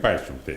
拜上帝。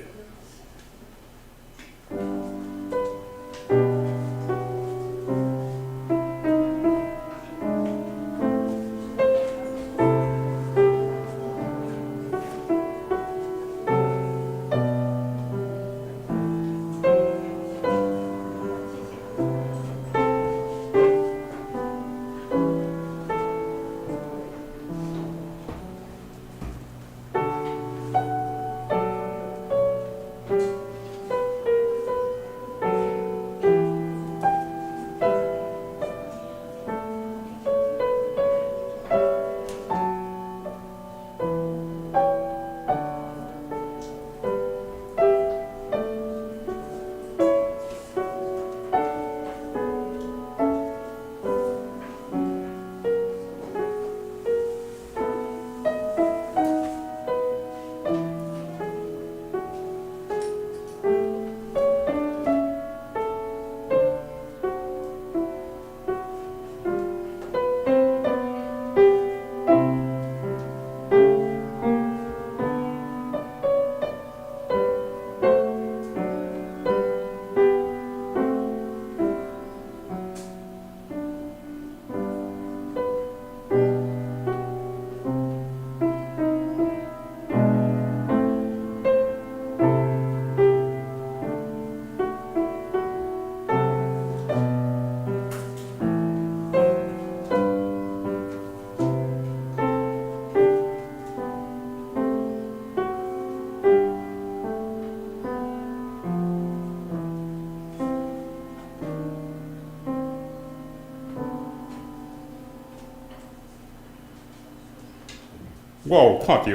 我有看著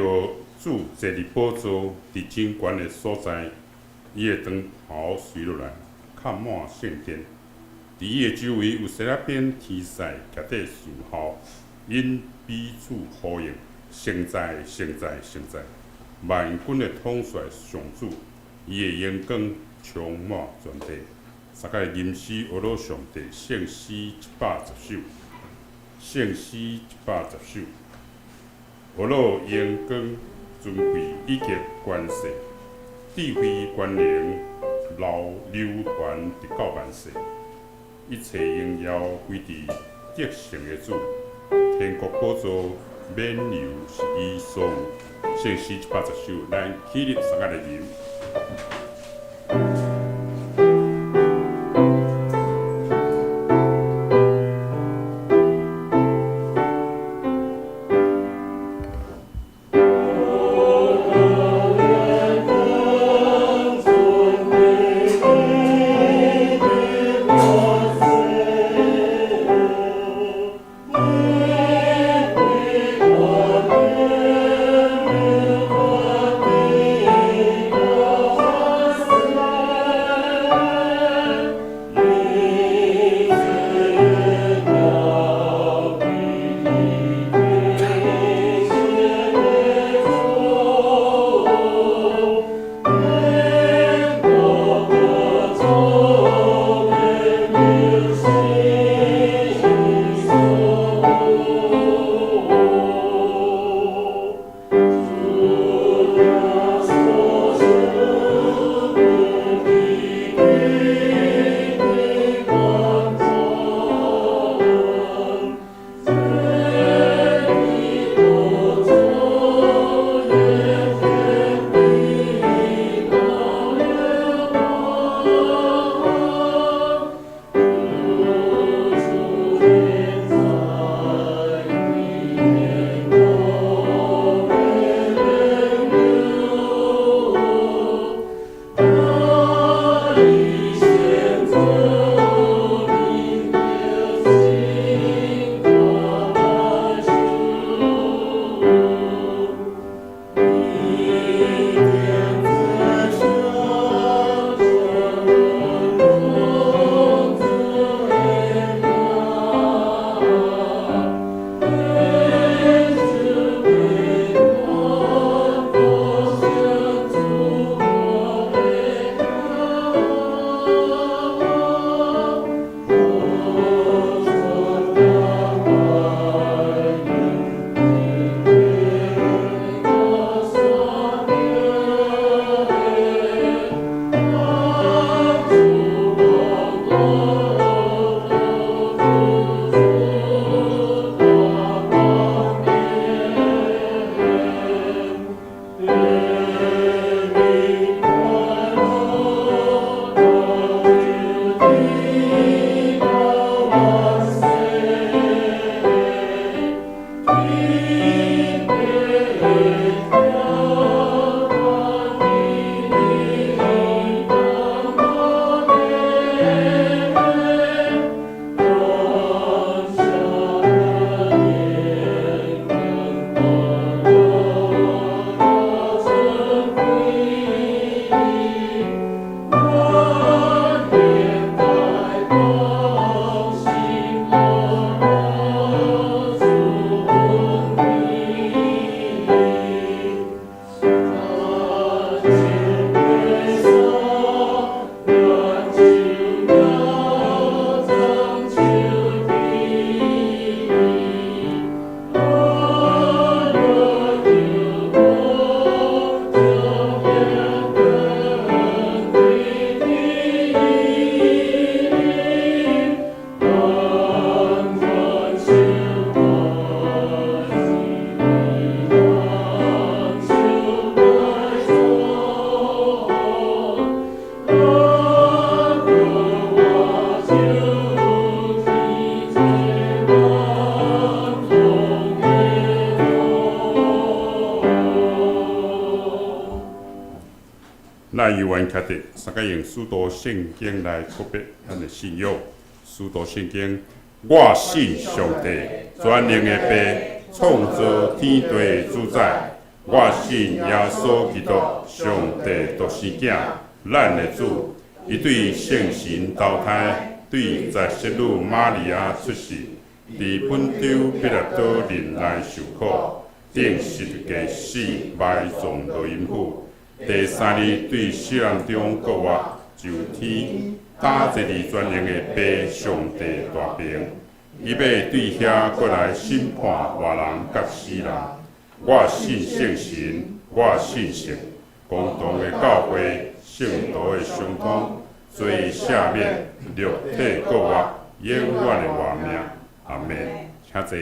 主坐佇寶座，佇真懸的所在，伊的長袍垂落來，崁滿聖殿。佇伊的周圍有莎拉賓天使徛佇侍候，𪜶彼此呼應：聖哉，聖哉，聖哉！萬軍的統帥上主，伊的榮光充滿全地。撒迦利吟詩呵咾上帝聖詩110首。聖詩110首。呵咾榮光、尊貴以及權勢、智慧、權能，流流傳直到萬世。一切榮耀歸佇得勝的主，天國寶座免猶是伊所有。聖詩110首，咱起立三個來吟。咱猶原徛佇，三个用使徒聖經來告白咱的信仰。使徒聖經，我信上帝，全能的父，創造天地的主宰。我信耶穌基督，上帝獨生囝，咱的主。伊對聖神投胎，對在聖女瑪利亞出世，佇本丟彼拉多忍耐受苦，釘十字架死，埋葬落陰府。第三日對死人中復活，上天，搭坐佇全能的父上帝大爿，伊欲對遐閣來審判活人佮死人。我信聖神，我信聖公同的教會，聖徒的相通，罪赦免，肉體復活，永遠的活命。阿門。請坐。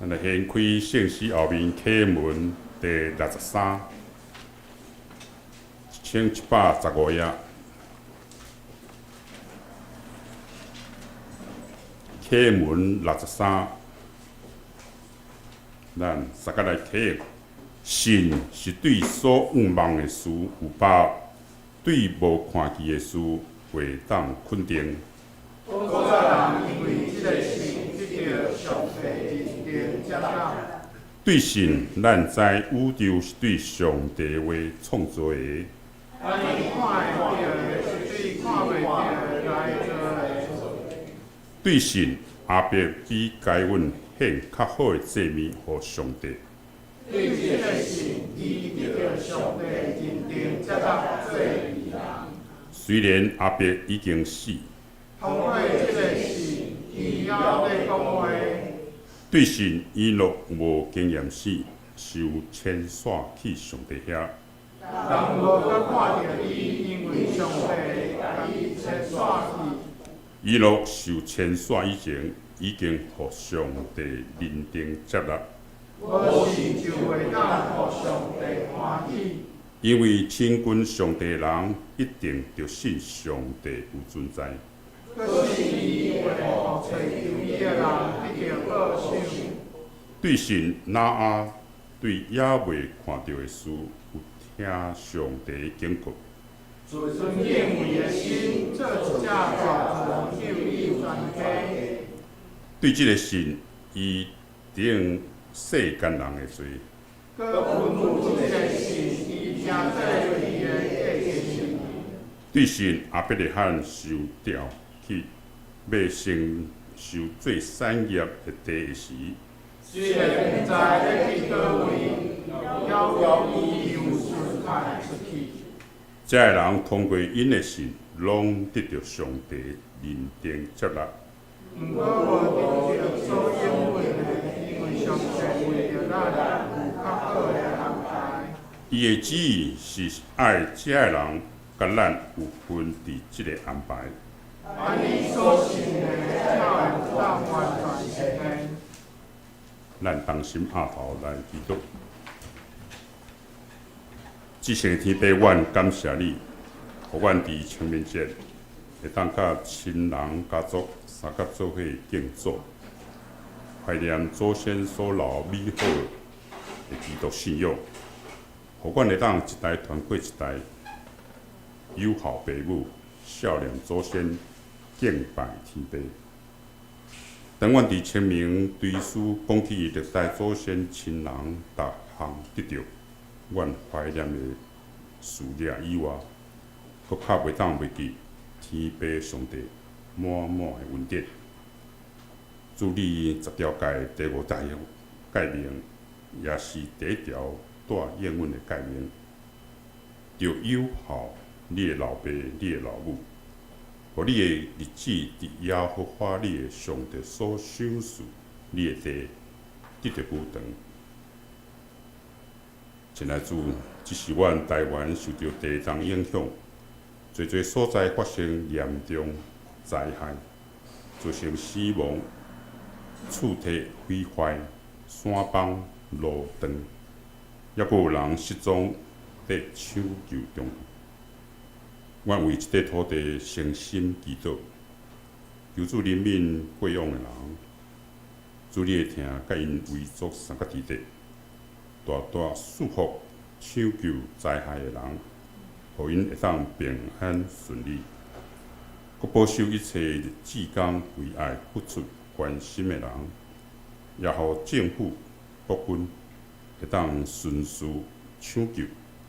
咱來掀開聖詩後面啟文第63，1715頁。啟文63，咱大家來啟。信是對所向望的事有把握，對無看見的事會當肯定。古早人因為這个信得著上帝認定接納。對信，咱知宇宙是對上帝話創造的。按呢看會著的是對看袂著的來做的。對信，亞伯比該隱獻較好的祭物予上帝。對這个信，伊得著上帝認定接納做義人。雖然亞伯已經死。通過這个信，伊猶咧講話。對信，以諾無經驗死，受遷徙去上帝遐。人無閣看著伊，因為上帝共伊遷徙去。以諾受遷徙以前，已經予上帝認定接納。無信就袂當予上帝歡喜。因為親近上帝的人，一定著信上帝有存在。閣是伊會予揣求伊的人得著報賞。對信，挪亞對猶未看著的事，有聽上帝的警告。存敬畏的心，做一隻大船救伊全家。對這个信，伊頂世間人的罪。閣吩咐這个信，伊成做伊的繼承人。對信，亞伯拉罕受召去欲承受做產業的地時，雖然毋知欲去佗位，猶閣伊有順派出去。這个人通過𪜶的信，攏得著上帝認定接納。毋過無得著所應允的，因為上帝為著咱有較好的安排。伊的旨意是愛這个人佮咱有份佇這个安排。按呢所信的，才會當完全實現。咱同心徼頭來祈禱。至聖的天父，阮感謝你，予阮佇清明節會當佮親人家族相佮做伙敬祖，懷念祖先所留美好的基督信仰，予阮會當一代傳過一代，有孝父母，孝念祖先，敬拜天父。當阮佇清明追思講起歷代祖先親人逐項得著阮懷念的事業以外，閣較袂當袂記天父上帝滿滿的恩典。主你十條誡第五條誡命，也是第一條帶應允的誡命，著有孝你的老爸、你的老母，予你的日子佇耶和華你的上帝所賞賜你的地得著久長。親愛主，這是阮台灣受著地震影響，濟濟所在發生嚴重災害，造成死亡、厝體毀壞、山崩、路斷，猶閣有人失蹤佇搶救中。阮為這塊土地誠心祈禱，求主憐憫過往的人，主你會疼佮𪜶遺族相佮佇咧，大大賜福搶救災害的人，予𪜶會當平安順利，閣保守一切志工為愛付出關心的人，也予政府、國軍會當迅速搶救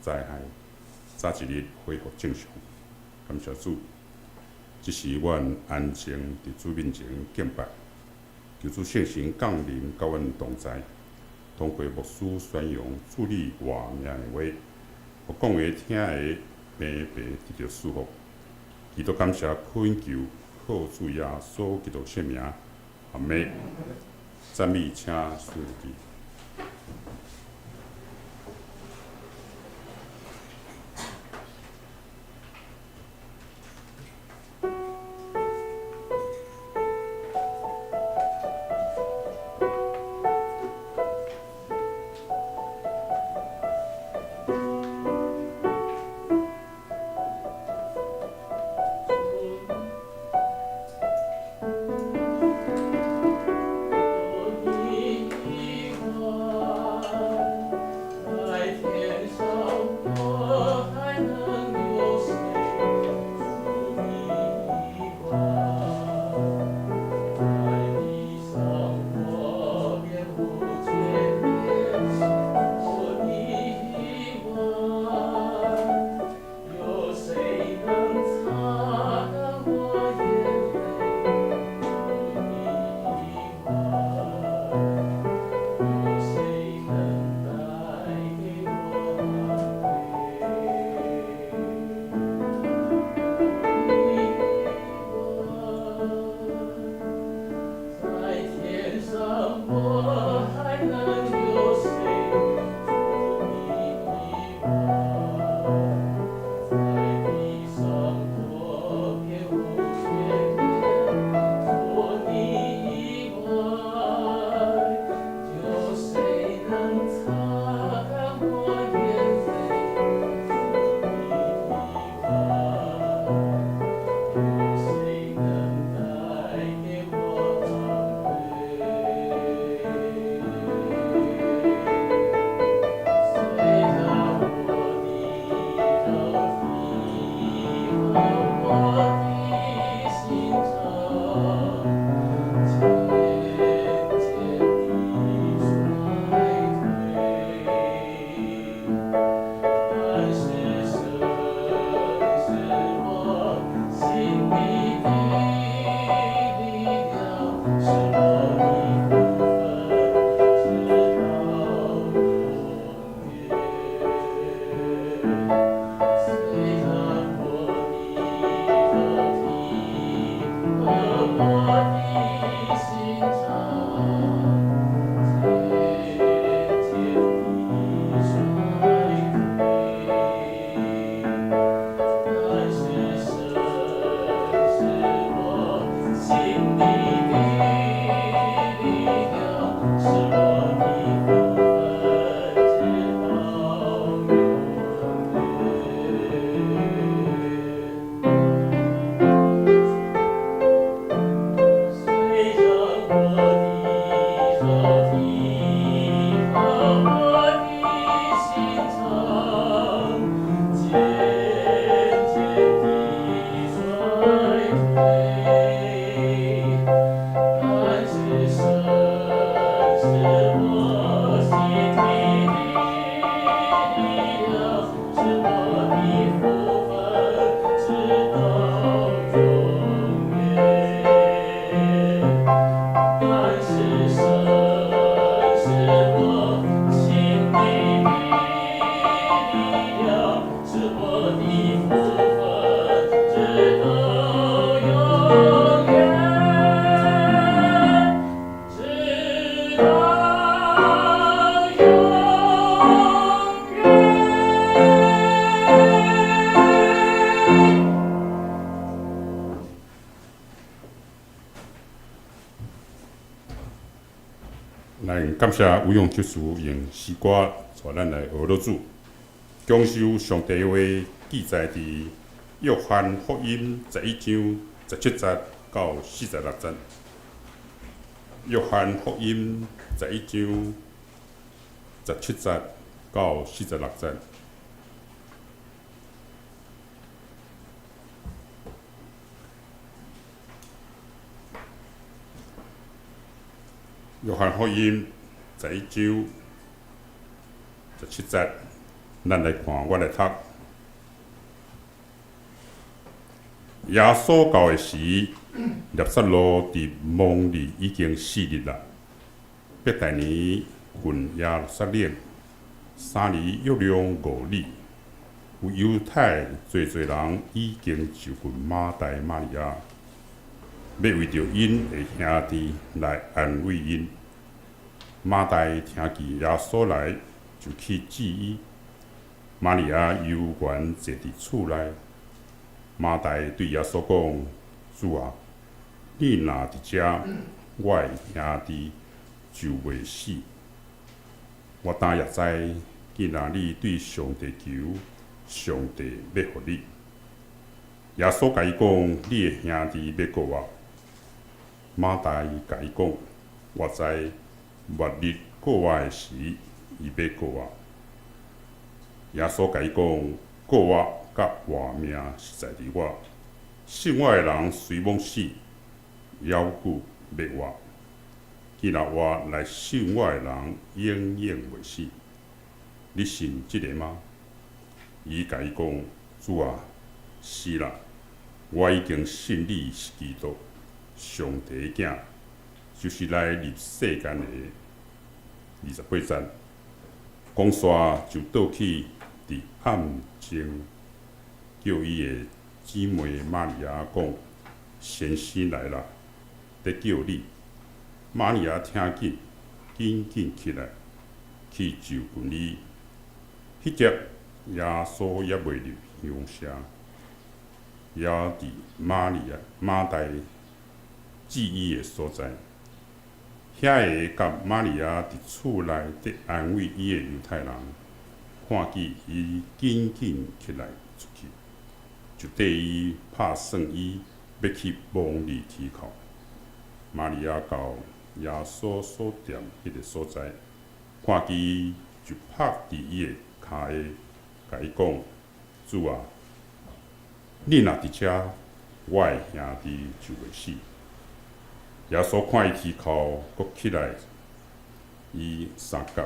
災害，早一日恢復正常。感謝主，這是阮安靜佇主面前敬拜，求主聖神降臨佮阮同在，通過牧師宣揚主你活命的話，予講的聽的平平得著祝福。祈禱感謝懇求，靠主耶穌基督聖名，阿們。讚美請順記。感謝吳勇執事用詩歌帶咱來學樂主，享受上帝話記載佇約翰福音11章17節到46節。約翰福音11章17節到46節。約翰福音11章17節，咱來看，我來讀。耶穌到的時，拉撒路佇墓裡已經4日啦。伯大尼近耶路撒冷，三里約量5里。有猶太濟濟人已經就近馬大、瑪利亞，欲為著𪜶的兄弟來安慰𪜶。馬大聽見耶穌來，就去見伊。瑪利亞猶原坐佇厝內。馬大對耶穌講：主啊，你若佇遮，我的兄弟就袂死。我今也知，既然你對上帝求，上帝欲予你。耶穌共伊講：你的兄弟欲復活。馬大共伊講：我知，末日復活的時，伊欲復活。耶穌共伊講：復活佮活命是在佇我，信我的人雖罔死，猶閣欲活。既若活來信我的人，永遠袂死。你信這个嗎？伊共伊講：主啊，是啦，我已經信你是基督，上帝的囝，就是來入世間的。28節，講煞就倒去佇暗中，叫伊的姊妹瑪利亞講：先生來啦，佇叫你。瑪利亞聽見，緊緊起來，去就近伊。彼節耶穌猶未入鄉舍，猶佇瑪利亞馬大見伊的所在。遐个佮瑪利亞佇厝內佇安慰伊的猶太人，看見伊緊緊起來出去，就綴伊拍算伊欲去墓裡啼哭。瑪利亞到耶穌所踮彼个所在，看見伊就伏佇伊的跤下，共伊講：主啊，你若佇遮，我的兄弟就袂死。耶穌看伊啼哭，閣起來，伊相佮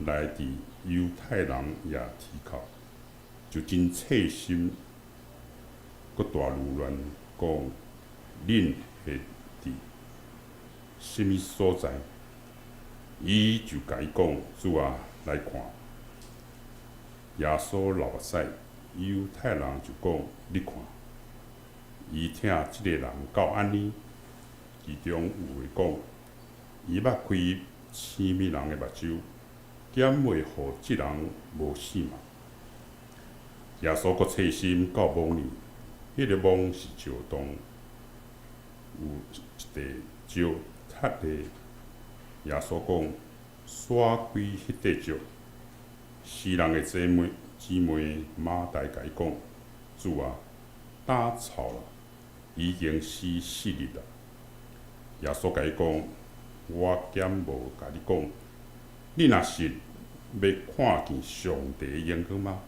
來佇猶太人也啼哭，就真切心，閣大攄亂，講：恁彼佇啥物所在？伊就共伊講：主啊，來看。耶穌流目屎，猶太人就講：你看，伊疼這个人到按呢。其中有的講：伊捌開痴物人的目睭，敢袂予這人無死嗎？耶穌閣切心到墓裡，彼个墓是石洞，有一塊石塞的。耶穌講：徙開彼塊石。死人的姊妹馬大共伊講：主啊，焦臭啦，已經死4日啦。耶穌共伊講：我敢無共你講，你若信，欲看見上帝的榮光嗎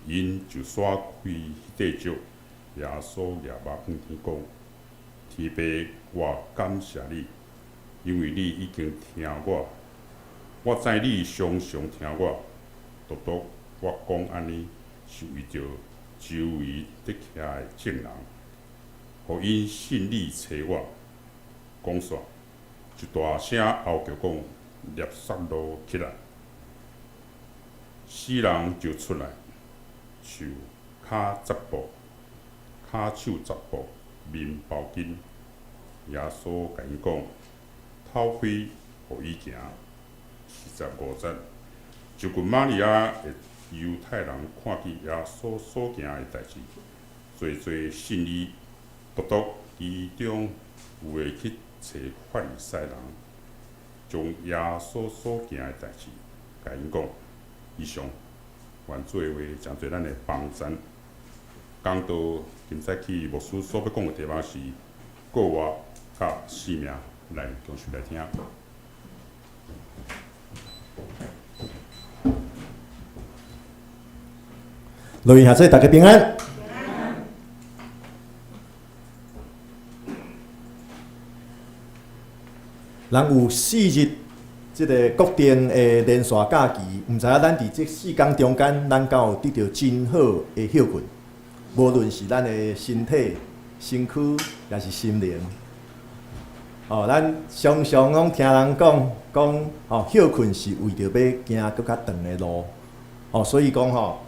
？𪜶就徙開彼塊石。耶穌舉目向天講：天父，我感謝你，因為你已經聽我。我知你常常聽我，獨獨我講按呢，是為著周圍佇徛的眾人，予𪜶信你差我。講煞，就大聲嗷叫講：拉撒路起來！死人就出來，手跤紮布，跤手紮布，面包巾。耶穌共𪜶講：透開，予伊行。45節，就近瑪利亞的猶太人看見耶穌所行的代誌，濟濟信伊，獨獨其中有的去揣法利賽人，將耶穌所行的代誌共𪜶講。以上，願主的話成做咱的幫贊。講道今早起牧師所欲講的題目是復活佮生命，來共收來聽。樂意兄弟，大家平安。人有4日，這个國定的連續假期，毋知影咱佇這4工中間，咱敢有得著真好的歇睏？無論是咱的身體、身軀，抑是心靈。哦，咱常常攏聽人講，講吼歇睏是為著欲行閣較長的路。哦，所以講吼，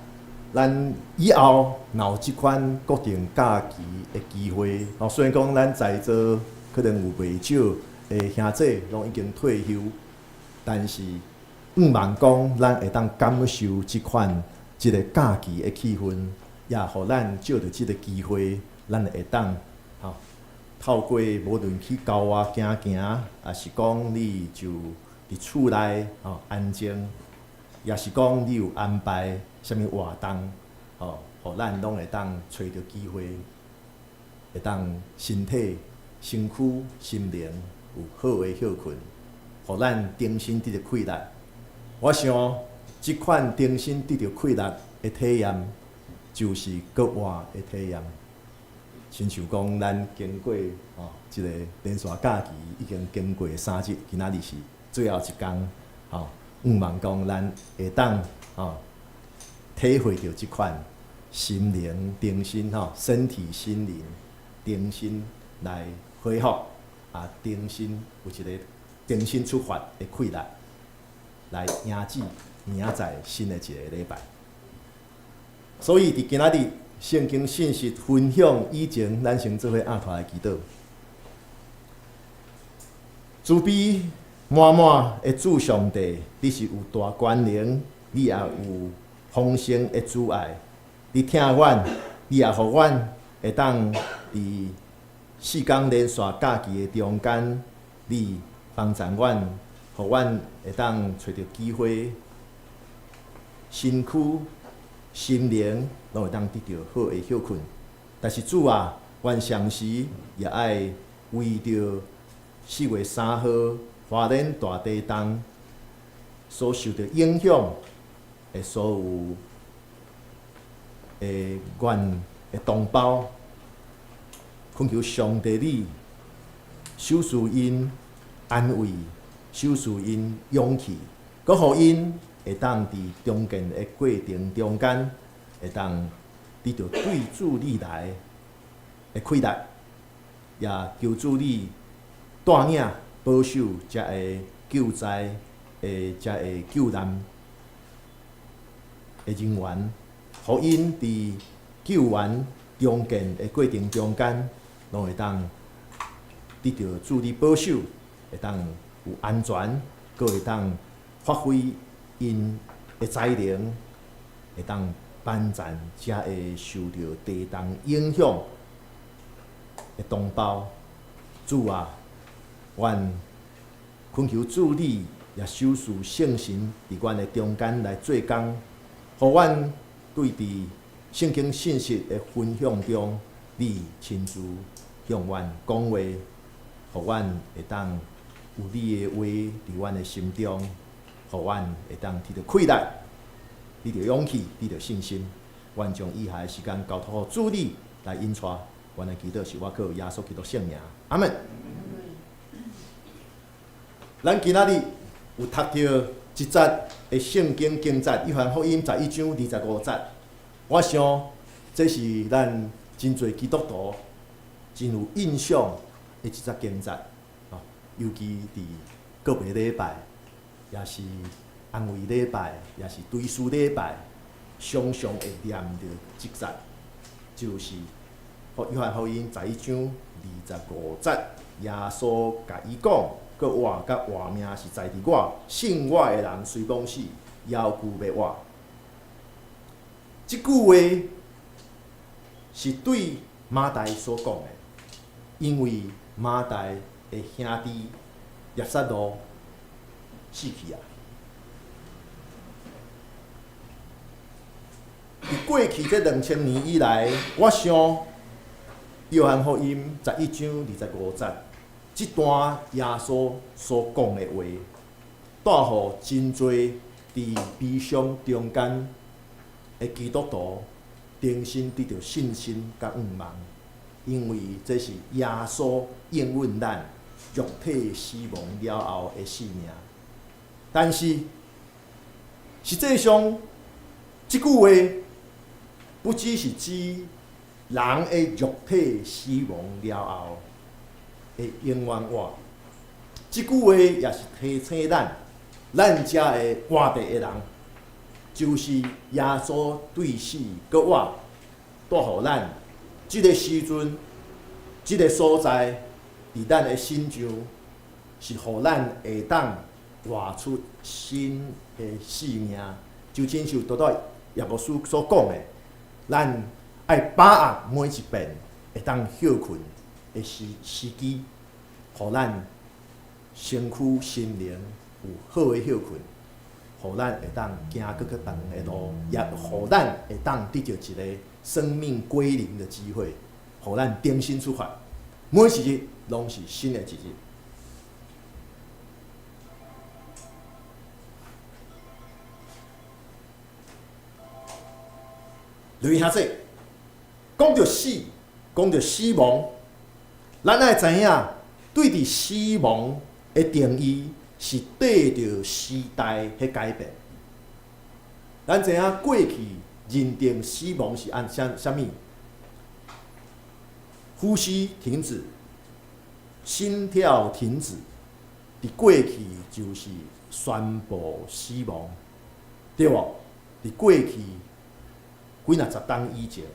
咱以後若有這款國定假期的機會，哦，雖然講咱在座可能有袂少的兄姊攏已經退休，但是向望講咱會當感受這款這个假期的氣氛，也予咱藉著這个機會，咱會當吼透過無論去郊外行行，抑是講你就佇厝內吼安靜，抑是講你有安排啥物活動，吼，予咱攏會當揣著機會，會當身體、身軀、心靈有好的歇睏，予咱重新得著氣力。我想，這款重新得著氣力的體驗，就是閣活的體驗。親像講，咱經過吼這个連續假期已經經過3日，今仔日是最後一工，吼，向望講咱會當吼體會著這款心靈重新吼，身體心靈重新來恢復，啊，重新有一个重新出發的氣力，來迎接明仔載新的一个禮拜。所以佇今仔日聖經信息分享以前，咱先做伙阿頭來祈禱。慈悲滿滿的主上帝，你是有大權能，你也有豐盛的慈愛。你疼阮，你也予阮會當佇4工連續假期的中間，你幫助阮，予阮會當揣著機會，身軀、心靈攏會當得著好的歇睏。但是主啊，阮同時也愛為著4月3號花蓮大地動所受著影響的所有的阮的同胞，懇求上帝你賞賜𪜶安慰，賞賜𪜶勇氣，閣予𪜶會當佇重建的過程中間，會當得著對主你來的氣力，也求主你帶領保守遮个救災的遮个救難的人員，予𪜶佇救援重建的過程中間，攏會當得著主你保守，會當有安全，閣會當發揮𪜶的才能，會當幫助遮个受著地動影響的同胞。主啊，阮懇求主你也賞賜聖神佇阮的中間來做工，予阮對佇聖經信息的分享中，你親自向阮講話，予阮會當有你的話佇阮的心中，予阮會當得著氣力，得著勇氣，得著信心。阮將以下的時間交託予主你來引帶，阮的祈禱是倚靠耶穌基督聖名，阿門。咱今仔日有讀著一節的聖經經節，約翰福音11章25節。我想這是咱真濟基督徒真有印象的一節經節，尤其佇告別禮拜，抑是安慰禮拜，抑是追思禮拜，常常會念著這節，就是約翰福音十一章二十五節，耶穌共伊講：閣活佮活命是在佇我，信我的人雖罔死，猶舊欲活。這句話是對馬大所講的，因為馬大的兄弟拉撒路死去啊。佇過去這2000年以來，我想約翰福音十一章二十五節這段耶穌所講的話，帶予真濟佇悲傷中間的基督徒重新得著信心佮向望，因為這是耶穌應允咱肉體死亡了後的性命。但是實際上，這句話不只是指人的肉體死亡了後的永遠活，這句話也是提醒咱，咱遮个活著的人，就是耶穌對死閣活，帶予咱這个時陣、這个所在，佇咱的身上，是予咱會當活出新的生命。就親像拄才葉牧師所講的，咱愛把握每一遍會當歇睏的時機，予咱身軀心靈有好的歇睏，予咱會當行閣較長的路，也予咱會當得著一个生命歸零的機會，予咱重新出發。每一日攏是新的一日。雷兄弟，講著死，講著死亡，咱愛知影，對佇死亡的定義是綴著時代彼改變。咱知影過去認定死亡是按啥啥物？呼吸停止，心跳停止，佇過去就是宣布死亡，對無？佇過去幾若十冬以前，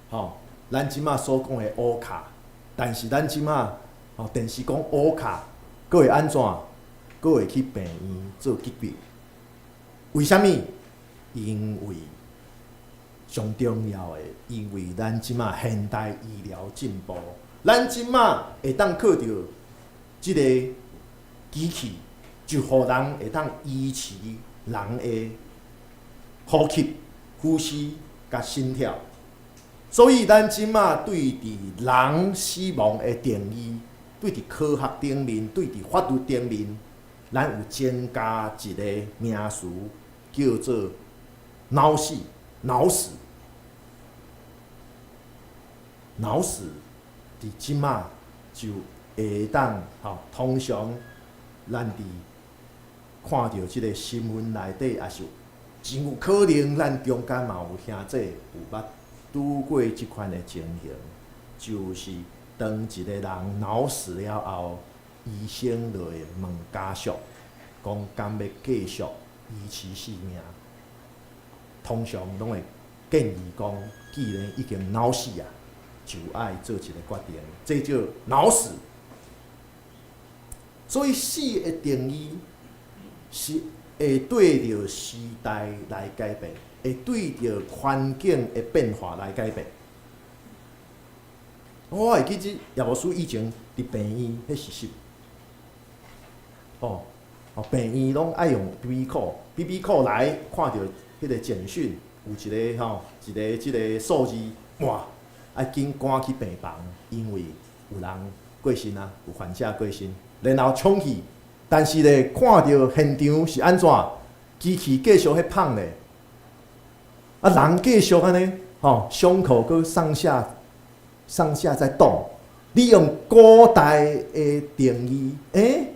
吼，咱這馬所講的烏卡，但是咱這馬吼電視講烏卡，閣會按怎？閣會去病院做急救？為啥物？因為上重要的，因為咱這馬現代醫療進步，咱這馬會當靠著這个機器，就予人會當維持人的呼吸、呼吸佮心跳。所以咱這馬對佇人死亡的定義，對佇科學頂面，對佇法律頂面，咱有增加一个名詞，叫做腦死、腦死、腦死。佇這馬就會當吼，通常咱佇看著這个新聞內底，也是真有可能，咱中間嘛有兄弟有捌拄過這款的情形，就是當一个人腦死了後，醫生就會問家屬，講敢欲繼續維持生命？通常攏會建議講，既然已經腦死啊，就愛做一個決定，這叫腦死。所以死的定義是會對著時代來改變，會對著環境的變化來改變。我會記得葉牧師以前佇病院彼實習，哦哦，病院攏愛用 BB call，BB call 來看著彼个簡訊，有一个吼，一个這个數字，哇，愛緊趕去病房，因為有人過身啊，有患者過身，然後衝去，但是咧看著現場是按怎，機器繼續彼放咧，啊人繼續按呢，吼，傷口閣上下上下在動，你用古代的定義，欸，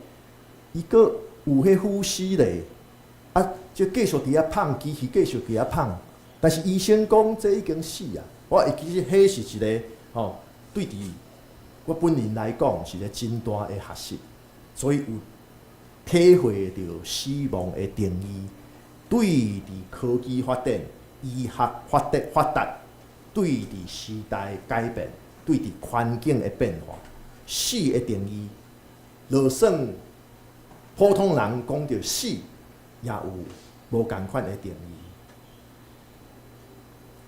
伊閣有彼呼吸咧，啊，就繼續佇遐放，機器繼續佇遐放，但是醫生講這已經死啊，我會記得彼是一个吼，對佇我本人來講是一个真大的學習，所以有體會著死亡的定義，對佇科技發展、醫學發達，對佇時代改變、對佇環境的變化，死的定義，就算普通人講著死，也有無仝款的定義。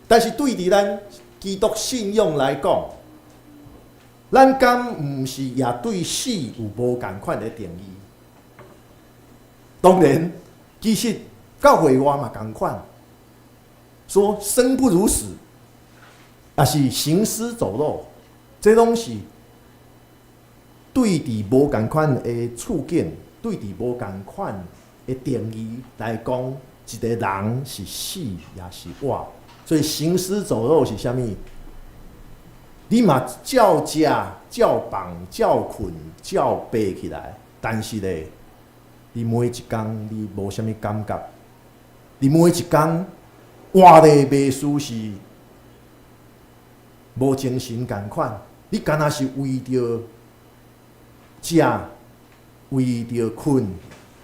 但是對佇咱基督信仰來講，咱敢毋是也對死有無仝款的定義？當然，其實教會外嘛仝款，說生不如死，抑是行屍走肉，這攏是對佇無仝款的處境，對佇無仝款的定義來講，一个人是死抑是活。所以行屍走肉是啥物？你嘛照食、照放、照睏、照爬起來，但是咧，你每一工你無啥物感覺，你每一工活咧袂輸是無精神仝款，你敢若是為著食、為著睏、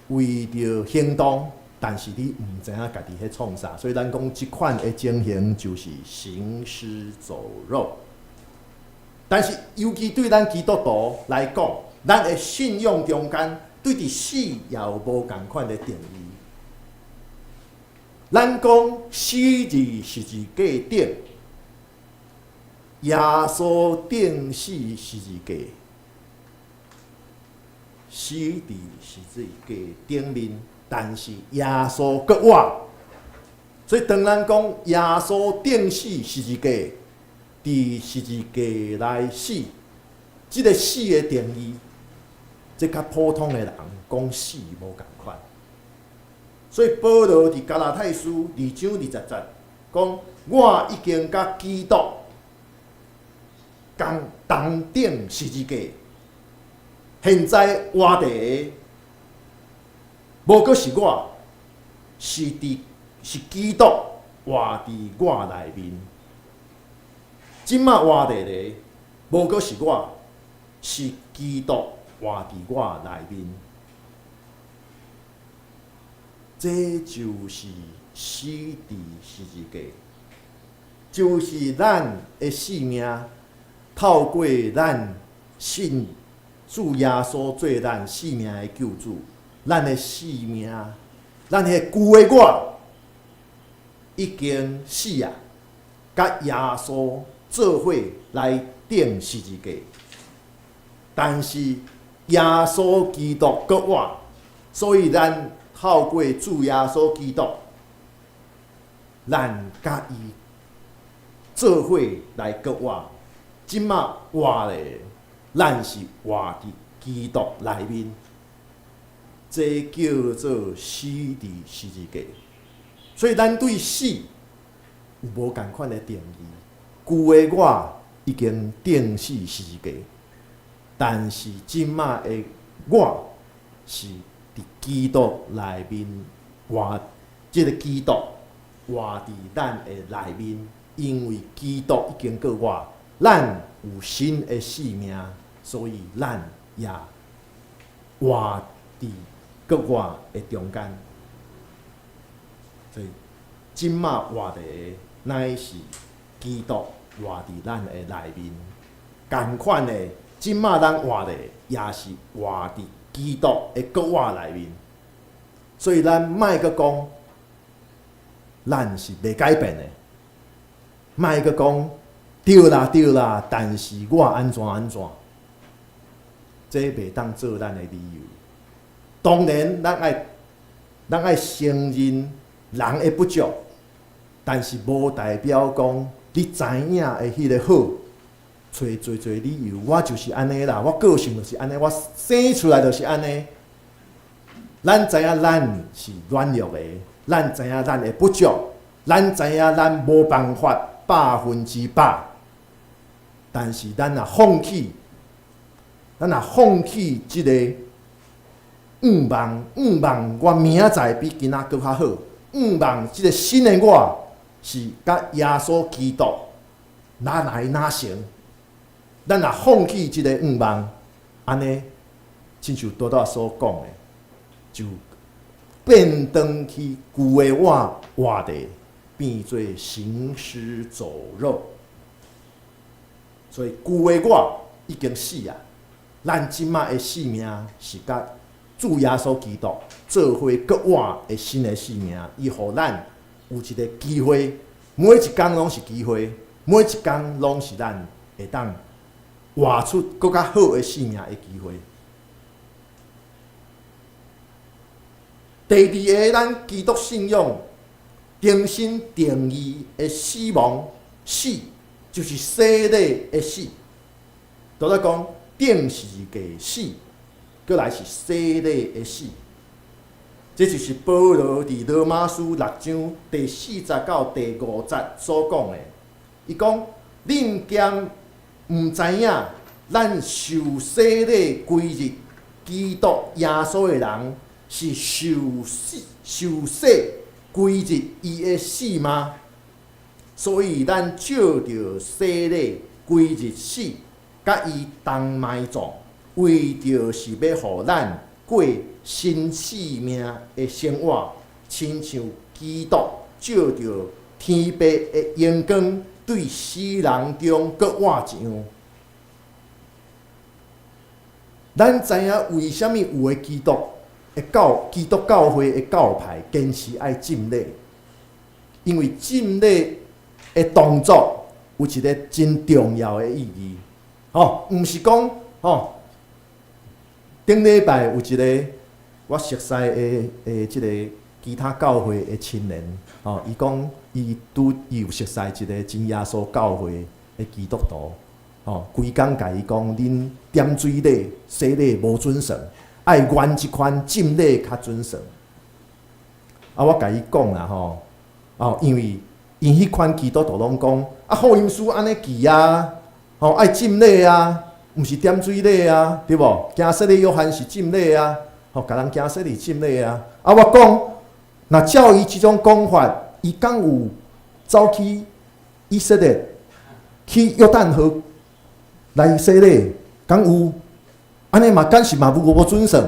為著行動，但是你毋知影家己咧創啥，所以咱講這款的情形就是行屍走肉。但是尤其對咱基督徒來講，咱的信仰中間對佇死也有無仝款的定義。咱講死佇十字架頂，耶穌釘死十字架，死佇十字架頂面，但是耶穌閣活。所以當咱講耶穌釘死十字架，佇十字架內死，這个死的定義，這佮普通的人講死無仝款。所以保羅佇加拉太書2章20節講：我已經佮基督共同釘十字架，現在活著的無閣是我，是基督活佇我內面。這馬活著的無閣是我，是基督活佇我內面。這就是死佇十字架，就是咱的性命透過咱信主耶穌做咱性命的救主，咱的性命，咱彼個舊的我已經死啊，佮耶穌做伙來釘十字架，但是耶穌基督閣活，所以咱透過主耶穌基督，咱佮伊做伙來閣活。這馬活咧，咱是活佇基督內面，這叫做死佇十字架。所以咱對死有無仝款的定義。舊的我已經釘死十字架，但是這馬的我是佇基督內面活，這个基督活佇咱的內面，因為基督已經閣活，咱有新的生命，所以咱也活佇閣活的中間。所以，這馬活的乃是基督活佇咱的內面，仝款的，這馬咱活的也是活佇基督的閣活內面，所以咱莫閣講，咱是袂改變的，莫閣講對啦對啦，但是我按怎按怎，這袂當做咱的理由。當然，咱愛承認人的不足，但是無代表講你知影的彼个好，揣濟濟理由，我就是按呢啦，我個性就是按呢，我生出來就是按呢。咱知影咱是軟弱的，咱知影咱的不足，咱知影咱無辦法100%，但是咱若放棄這个願望，願望我明仔載比今仔閣較好，願望這个新的我是佮耶穌基督哪來哪成。咱若放棄這個願望，按呢，親像拄才所講的，就變轉去舊的我活著，變做行屍走肉。所以舊的我已經死啊，咱這馬的生命是佮主耶穌基督做伙閣活的新的生命，伊予咱有一个機會，每一工攏是機會，每一工攏是咱會當活出閣較好的生命的機會。第二个，咱基督信仰重新定義的死亡，死就是洗禮的死。拄才講釘十字架死，閣來是洗禮的死。這就是保羅佇羅馬書6章第4節到第5節所講的。伊講：恁敢毋知影，咱受洗禮歸入基督耶穌的人，是受洗歸入伊的死嗎？所以咱藉著洗禮歸入死，佮伊同埋葬，為著是欲予咱過新生命的生活，親像基督照著天父的榮光，對死人中閣活一樣。咱知影為啥物有的基督教會的教派堅持愛浸禮，因為浸禮的動作有一个真重要的意義，吼，毋是講吼，頂禮拜有一个我熟似的這个其他教會的青年，吼，伊講伊拄伊有熟似一个真耶穌教會的基督徒，吼，規工共伊講，恁點水禮、洗禮無準繩，愛阮這款浸禮較準繩。啊，我共伊講啦，吼，哦，因為𪜶彼款基督徒攏講，啊，福音書按呢記啊，吼，愛浸禮啊，毋是點水禮啊，對無？行洗禮約翰是浸禮啊，吼，共人行洗禮浸禮啊。啊，我講，若照伊這種講法，伊敢有走去以色列去約旦河來洗禮？敢有？按呢嘛，敢是嘛無無準繩？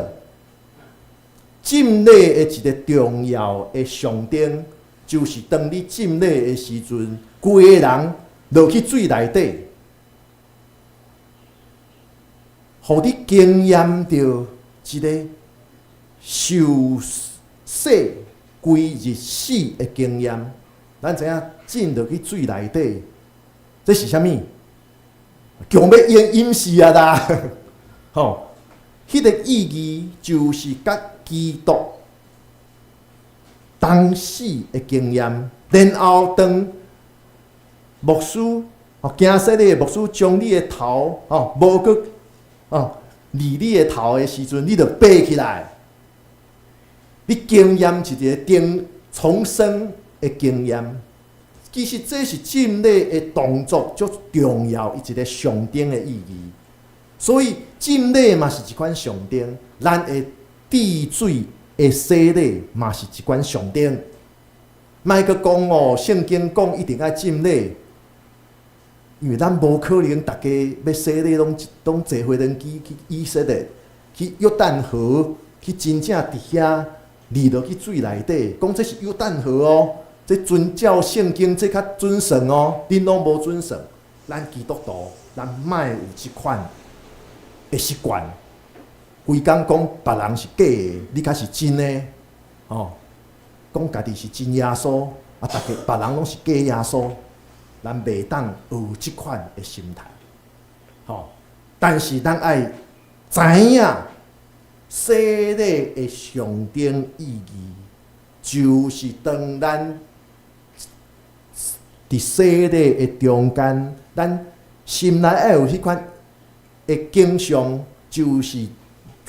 浸禮的一个重要的象徵，就是當你浸禮的時陣，規个人落去水內底，予你經驗著一个受洗歸入死的經驗。咱知影浸落去水內底，這是啥物？強欲淹死啊啦！吼，彼个意義就是佮基督同死的經驗，然後當牧師吼行洗禮的牧師將你的頭吼無閣吼離你的頭的時陣，你就爬起來，你經驗一個重重生的經驗。其實這是浸禮的動作足重要，一個象徵的意義。所以浸禮嘛是一款象徵，咱的滴水的洗禮嘛是一款象徵。莫閣講哦，聖經講一定愛浸禮，因為咱無可能逐家欲洗禮攏攏坐飛輪機去以色列，去約旦河，去真正佇遐離落去水內底，講這是約旦河哦，這遵照聖經這較準繩哦，恁攏無準繩。咱基督徒，咱莫有這款的習慣，規工講別人是假的，你較是真的，吼，講家己是真耶穌，啊，逐家別人攏是假耶穌，咱袂當有這款的心態，吼。但是咱愛知影洗禮的象徵意義，就是當咱佇洗禮的中間，咱心內愛有彼款的景象，就是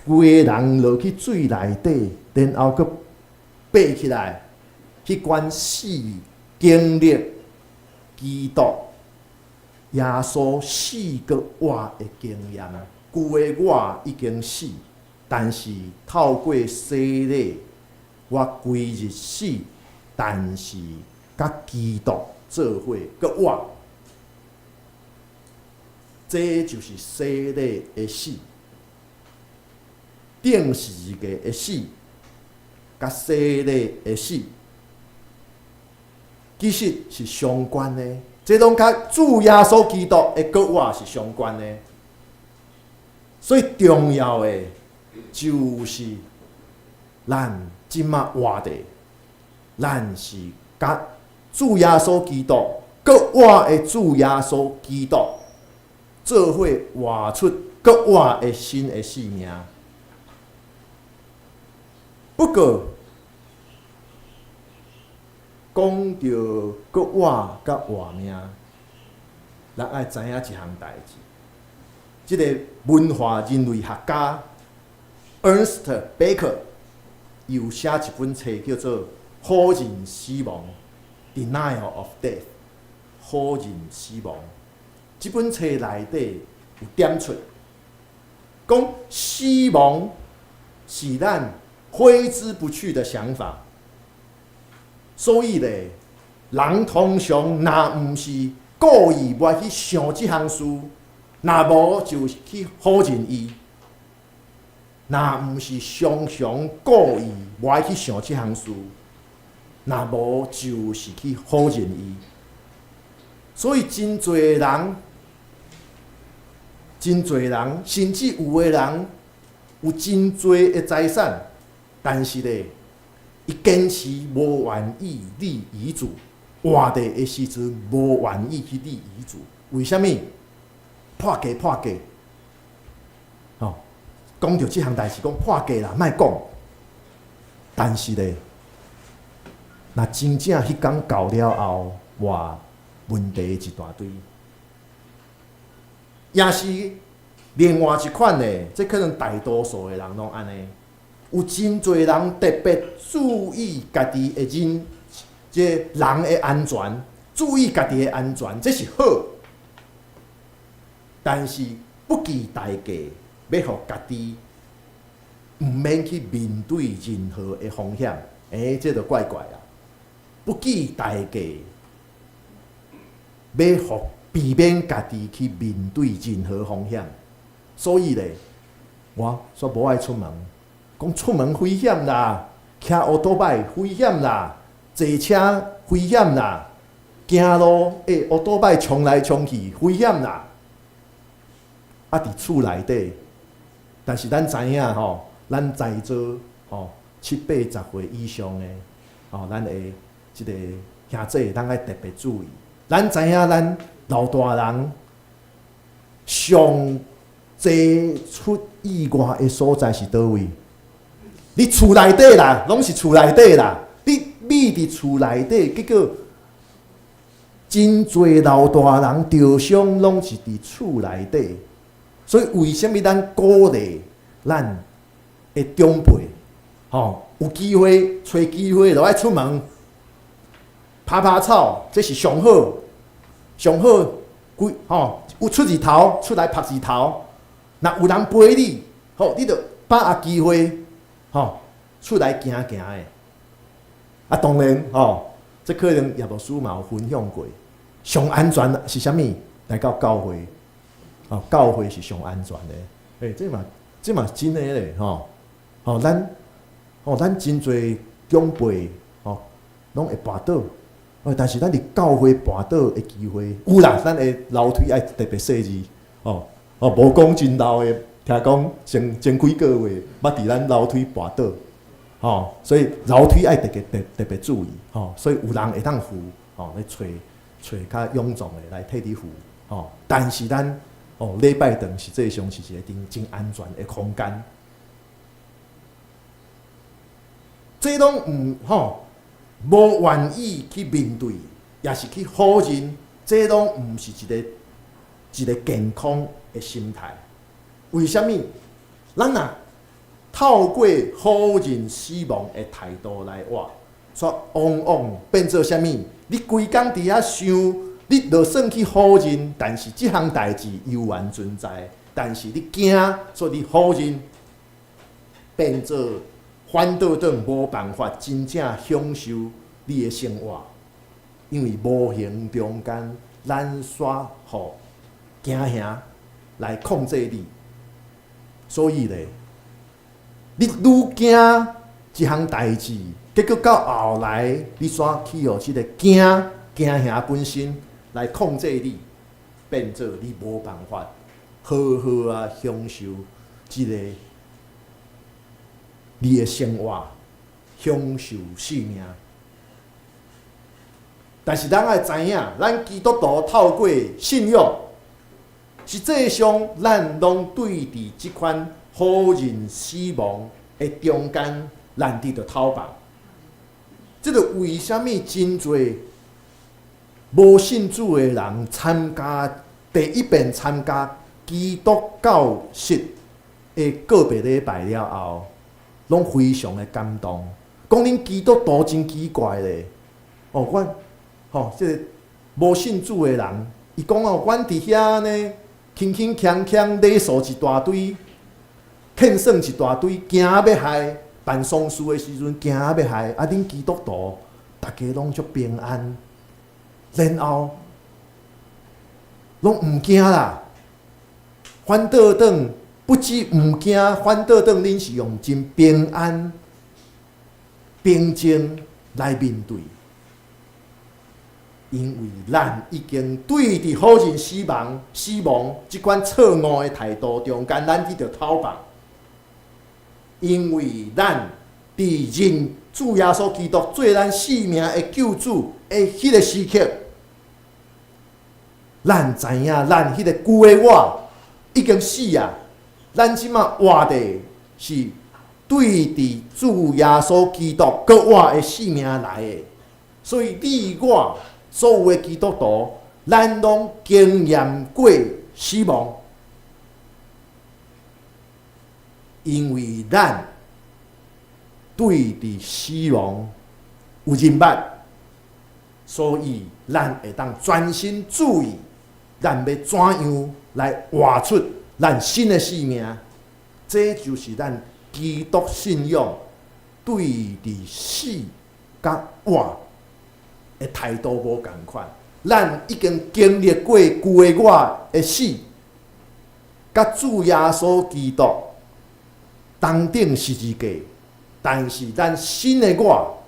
規个人落去水內底，然後閣爬起來，彼款死經歷基督耶穌死閣活的經驗。舊的我已經死，但是透過洗禮，我歸入死，但是佮基督做伙閣活。這就是洗禮的死，釘十字架的死，佮洗禮的死，其實是相關的。這攏佮主耶穌基督的復活是相關的。所以重要的就是咱這馬活的，咱是佮主耶穌基督復活的主耶穌基督做伙活出復活的新的生命。不過，講著復活佮活命，咱愛知影一項代誌。這个文化人類學家 Ernest Becker 有寫一本冊叫做《否認死亡》（Denial of Death）。否認死亡。這本冊內底有點出，講死亡是咱揮之不去的想法。所以咧，人通常若毋是故意袂去想這項事，若無就是去否認伊；若毋是常常故意袂去想這項事，若無就是去否認伊。所以真濟人，真濟人，甚至有的人有真濟的財產，但是咧，伊堅持無願意立遺囑，活著的時陣無願意去立遺囑，為啥物？破格破格，吼，講著這項代誌，講破格啦，莫講。但是咧，若真正彼工到了後，哇，問題一大堆。也是另外一款的，這可能大多數的人攏按呢。有真濟人特別注意家己的人，這人的安全，注意家己的安全，這是好。但是不計代價，欲予家己毋免去面對任何的風險，欸，這就怪怪啊！不計代價，欲予避免家己去面對任何風險，所以咧，我煞無愛出門，講出門危險啦，騎烏托擺危險啦，坐車危險啦，行路欸烏托擺衝來衝去危險啦。啊，佇厝內底，但是咱知影吼，咱在座吼七八十歲以上的吼，咱的這個兄弟，咱愛特別注意。咱知影咱老大人上濟出意外的所在是佗位？你厝內底啦，攏是厝內底啦。你覕佇厝內底，結果真濟老大人著傷，攏是佇厝內底。所以為啥物咱鼓勵咱的長輩，吼，有機會揣機會就愛出門，爬爬草，這是上好，上好，規吼有出日頭出來曝日頭，若有人陪你，吼，你就把握機會，吼，出來行行的。啊，當然吼，這可能葉牧師嘛有分享過，上安全是啥物？來到教會。哦，教會是上安全的，欸，這嘛真的咧，吼，吼，咱，吼，咱真濟長輩，吼，攏會跋倒，哦，但是咱佇教會跋倒的機會有啦，咱的樓梯愛特別細膩，哦，哦，無講真老的，聽講前前幾個月捌佇咱樓梯跋倒，吼，所以樓梯愛特別特特別注意，吼，所以有人會當扶，吼，來揣揣較踴壯的來替你扶，吼，但是咱。哦，禮拜堂實際上是一個真真安全的空間。這攏毋吼，無願意去面對，也是去否認，這攏毋是一個一個健康的心態。為啥物？咱若透過否認死亡的態度來活，煞往往變做啥物？你規工佇遐想。你就算去否認，但是這項代誌猶原存在。但是你驚，所以你否認，變做反倒轉無辦法真正享受你的生活，因為無形中間，咱煞予驚嚇來控制你。所以咧，你愈驚這項代誌，結果到後來，你煞去予這個驚驚嚇本身來控制你，變做你無辦法好好啊享受這個你的生活，享受生命。但是咱愛知影，咱基督徒透過信仰，實際上咱攏對佇這款否認死亡的中間，咱得著透放。這個為啥物真濟無信主的人參加第一遍參加基督教式的告別禮拜了後，攏非常的感動。講恁基督徒真奇怪咧，哦，阮吼，這個無信主的人，伊講哦，阮佇遐呢，輕輕鏘鏘禮數一大堆，獻算一大堆，驚欲害，辦喪事的時陣驚欲害，啊，恁基督徒逐家攏足平安。然後攏毋驚啦，反倒轉不止毋驚，反倒轉恁是用真平安、平靜來面對，因為咱已經對佇否認死亡、死亡這款錯誤的態度中間，咱得著透放。因為咱佇認主耶穌基督做咱性命的救主的彼个時刻，咱知影咱彼个舊的我已經死啊！咱這馬活的是對佇主耶穌基督閣活的性命來的，所以你我所有的基督徒，咱攏經驗過死亡，因為咱對佇死亡有認捌，所以咱會當專心注意，咱欲怎樣來活出咱新的生命，這就是咱基督信仰對佇死佮活的態度無仝款。咱已經經歷過舊的我的死，佮主耶穌基督同釘十字架，但是咱新的我，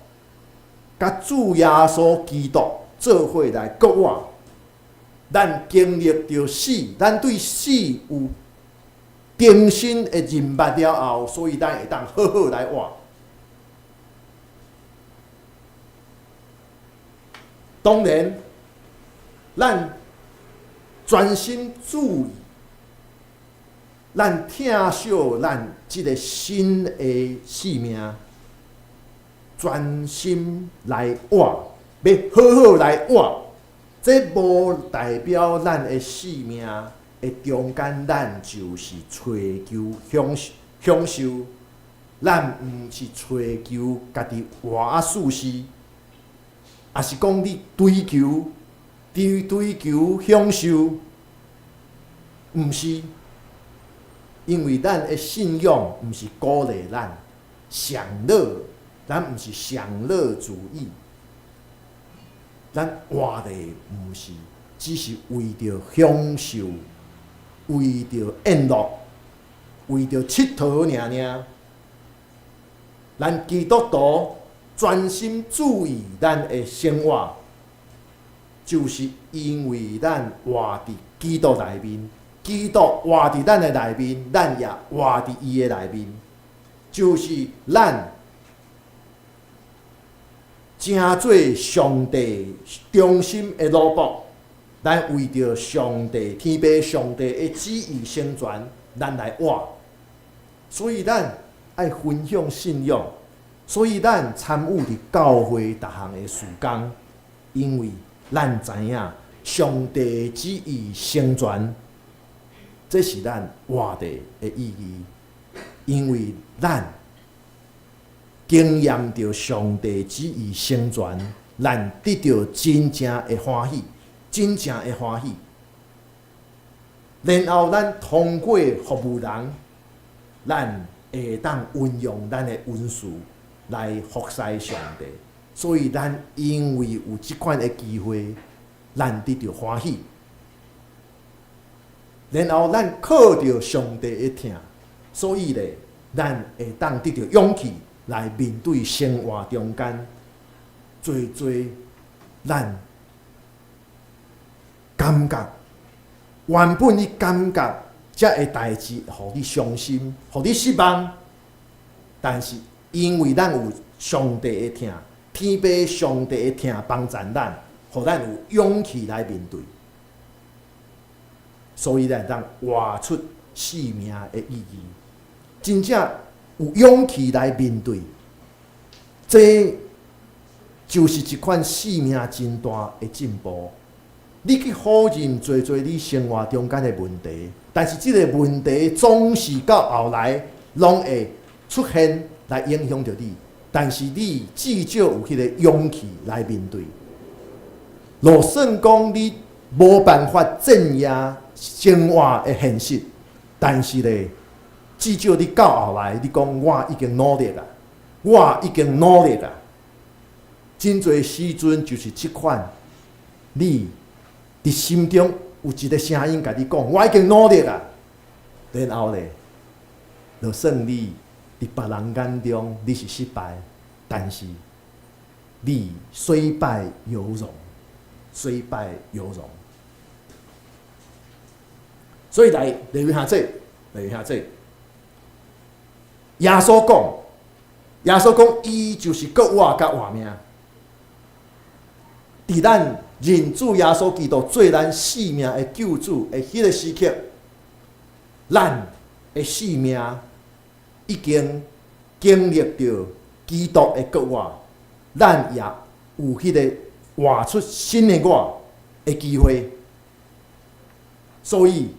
佮主耶穌基督做伙來閣活。咱經歷著死，咱對死有重新的認捌了後，所以咱會當好好來活。當然，咱專心注意，咱疼惜咱這个新的生命，專心來活，欲好好來活。這無代表咱的生命的中間，咱就是追求享受，咱毋是追求家己活啊舒適，抑是講你追求享受，毋是，因為咱的信仰毋是鼓勵咱享樂，咱毋是享樂主義。咱活的毋是只是為著享受、為著宴樂、為著𨑨迌爾爾。咱基督徒專心注意咱的生活，就是因為咱活佇基督內面，基督活佇咱的內面，咱也活佇伊的內面，就是咱成做上帝忠心的奴僕，咱為著上帝天父上帝的旨意成全，咱來活。所以咱愛分享信仰，所以咱參與佇教會逐項的事工，因為咱知影上帝旨意成全，這是咱活著的意義，因為咱經驗著上帝旨意成全，咱得著真正的歡喜，真正的歡喜。然後咱通過服務人，咱會當運用咱的恩賜來服侍上帝。所以咱因為有這款的機會，咱得著歡喜。然後咱靠著上帝的疼，所以咧，咱會當得著勇氣來面對生活中間濟濟咱感覺原本你感覺這个代誌予你傷心，予你失望，但是因為咱有上帝的疼，天父上帝的疼幫助咱，予咱有勇氣來面對，所以咱會當活出生命的意義，真正有勇氣來面對，這就是一款生命真大的進步。你去否認濟濟你生活中間的問題，但是這个問題總是到後來攏會出現來影響著你。但是你至少有彼個勇氣來面對。就算講你無辦法鎮壓生活的現實，但是咧，至少你到後來，你講我已經努力啦，我已經努力啦。真濟時陣就是這款，你佇心中有一個聲音共你講，我已經努力啦。然後咧，就算你佇別人眼中你是失敗，但是你雖敗猶榮，雖敗猶榮。所以來，利未兄弟，利未兄弟，耶穌講，耶穌講，伊就是閣活佮活命。佇咱認主耶穌基督做咱性命的救主的彼个時刻，咱的性命已經經歷著基督的閣活，咱也有彼个活出新的我的機會。所以，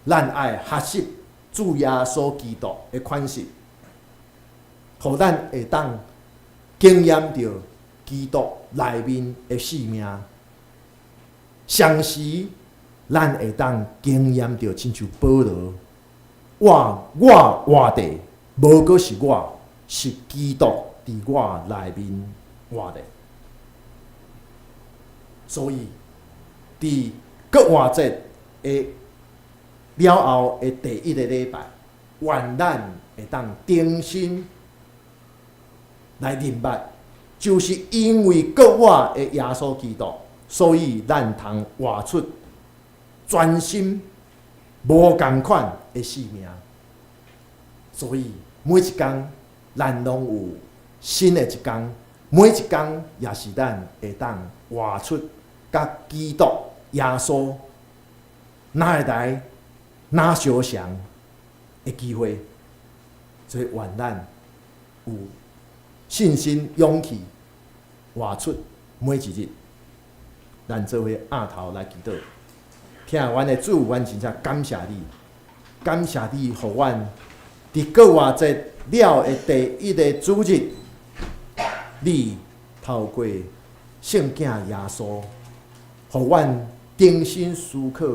咱愛學習主耶穌基督的款式，予咱會當經驗著基督內面的生命。同時，咱會當經驗著親像保羅，我我活著，無閣是我，是基督佇我內面活著。所以，佇復活節的了後的第一个禮拜，願咱會當重新來認捌，就是因為復活的耶穌基督，所以咱通活出全新無仝款的生命。所以每一工，咱攏有新的一工，每一工也是咱會當活出佮基督耶穌哪會來哪相像的機會。所以願咱有信心、勇氣，活出每一日。咱做伙徛頭來祈禱，疼阮的主，阮真正感謝你，感謝你，予阮佇復活節了的第一个主日，你透過聖囝耶穌，予阮重新思考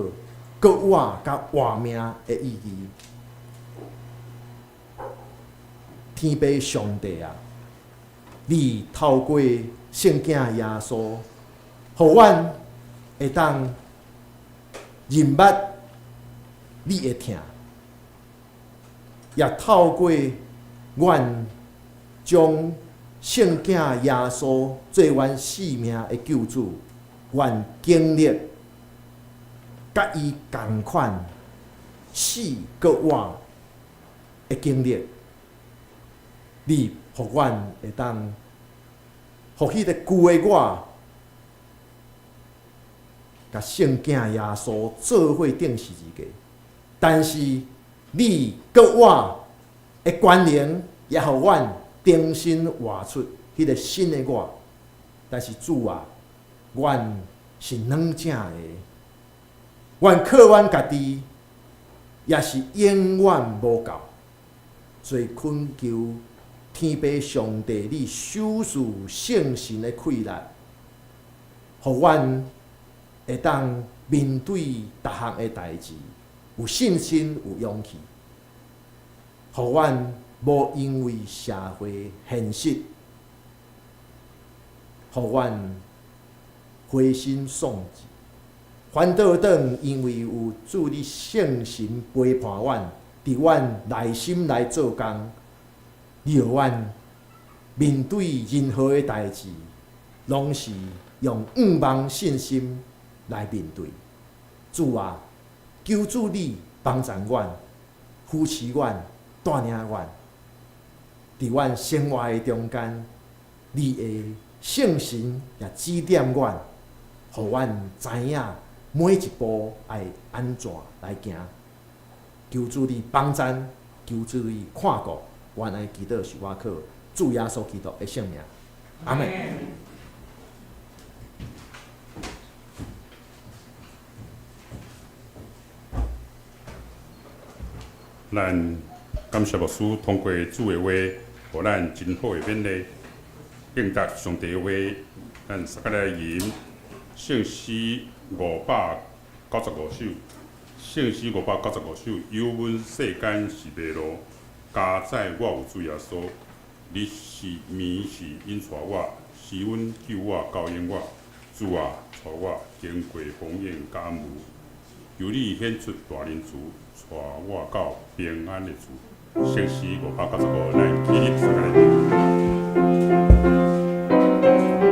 閣活佮活命的意義。天父上帝啊，你透過聖囝耶穌，予阮會當認捌你的疼，也透過阮將聖囝耶穌做阮性命的救主，阮經歷佮伊仝款死閣活的經歷，你予阮會當，予彼个舊的我，共聖囝耶穌做伙釘十字架，但是你閣活的權能，也予阮重新活出彼个新的我。但是主啊，阮是軟正的，阮靠阮家己，也是永遠無夠。所以懇求天父上帝，你賞賜聖神的氣力，予阮會當面對逐項的代誌，有信心、有勇氣，予阮無因為社會現實，予阮灰心喪志，反倒轉因為有主你聖神陪伴阮，佇阮內心來做工，你予阮面對任何的代誌，攏是用向望信心來面對。主啊，求主你幫助阮，扶持阮，帶領阮，佇阮生活的中間，你的聖神也指點阮，予阮知影每一步愛按怎來行。求主你幫贊，求主你看顧，阮的祈禱是倚靠主耶穌基督的聖名。阿們。咱感謝牧師通過主的話，予咱真好的勉勵，應答上帝的話，咱相佮來吟聖詩595首，聖詩595首，有阮世間是迷路，佳哉我有主耶穌，日是暝是引帶我，施恩救我，教引我，主啊，帶我經過風雨佮暗霧，求你顯出大仁慈，帶我到平安的厝。聖詩595，咱起立相佮來吟。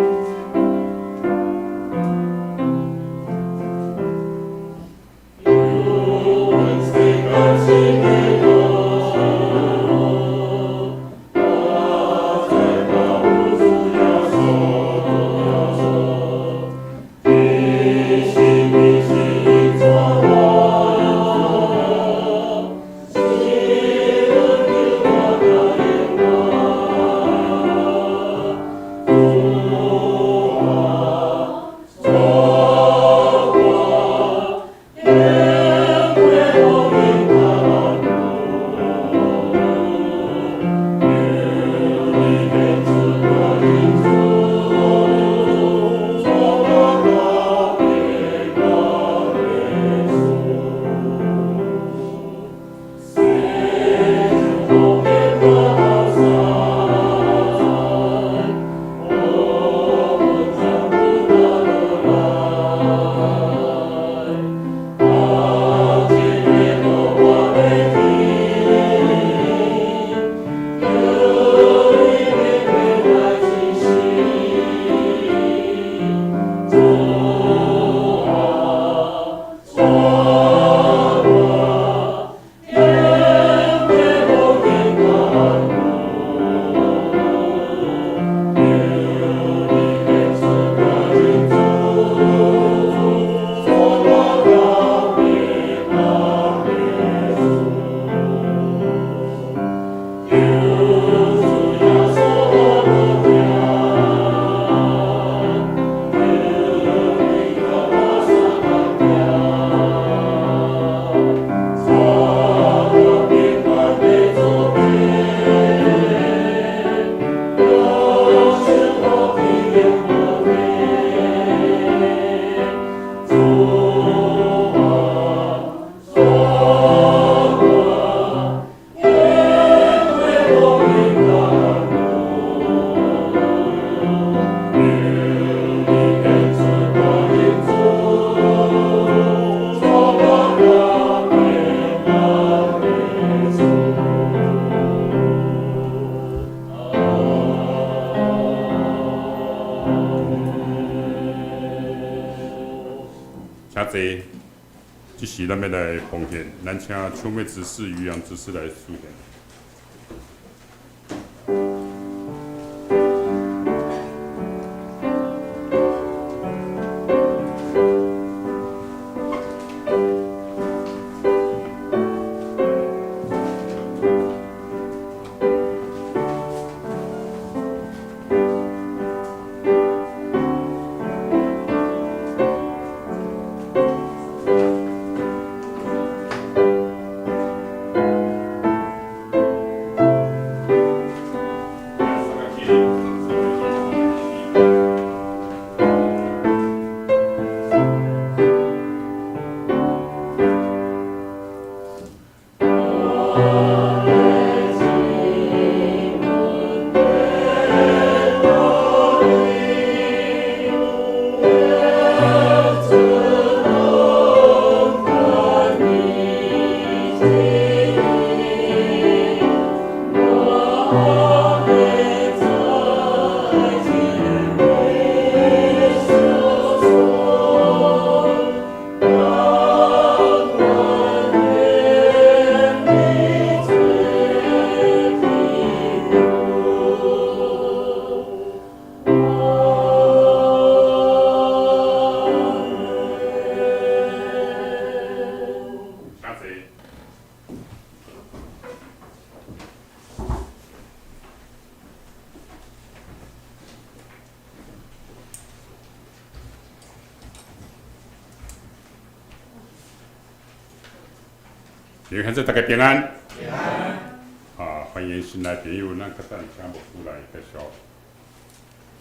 坐。這時咱欲來奉獻，咱請秋妹執事、漁陽執事來司獻。請坐。弟兄姊妹大家平安。平安。啊，歡迎新來朋友，咱較等請牧師來介紹。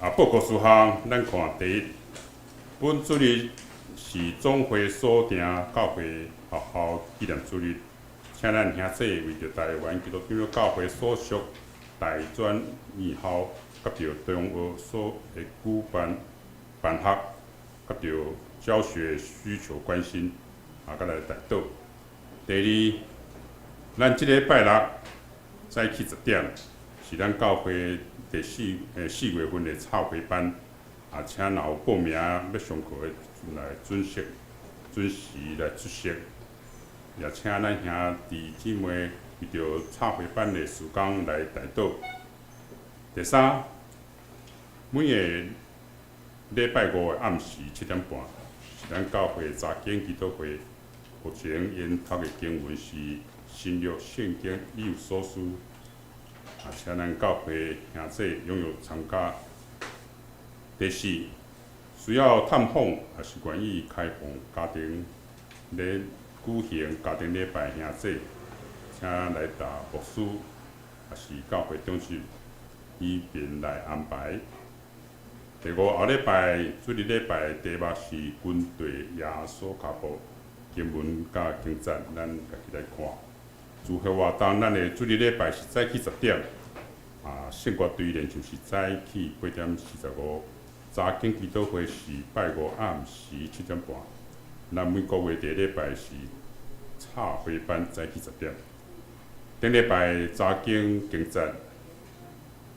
啊，報告事項，咱看第一，本主日是總會所定教會學校紀念主日，請咱兄弟為著臺灣基督長老教會所屬大專院校佮著中學所的舉辦辦學，佮著教學需求關心，啊，佮來代禱。第二，咱這禮拜六早起10點，是咱教會第四月份的插花班，啊，請若有報名欲上課的來準時來出席，也請咱兄弟姊妹為著插花班的事工來代禱。第三，每个禮拜五的暗時7點半，是咱教會查經祈禱會。目前研讀的經文是新約聖經以弗所書，啊，請咱教會兄弟踴躍參加。第四，需要探訪，抑是願意開放家庭咧舉行家庭禮拜兄弟，請來達牧師，抑是教會長執，以便來安排。第五，後禮拜主日禮拜題目是跟隨耶穌跤步。經文佮經節，咱家己來看。主日活動，咱的主日禮拜是早起10點，啊，聖歌隊練習是早起8點45，查經祈禱會是拜五暗時7點半。咱每個月第一禮拜是插花班早起10點，頂禮拜查經經節，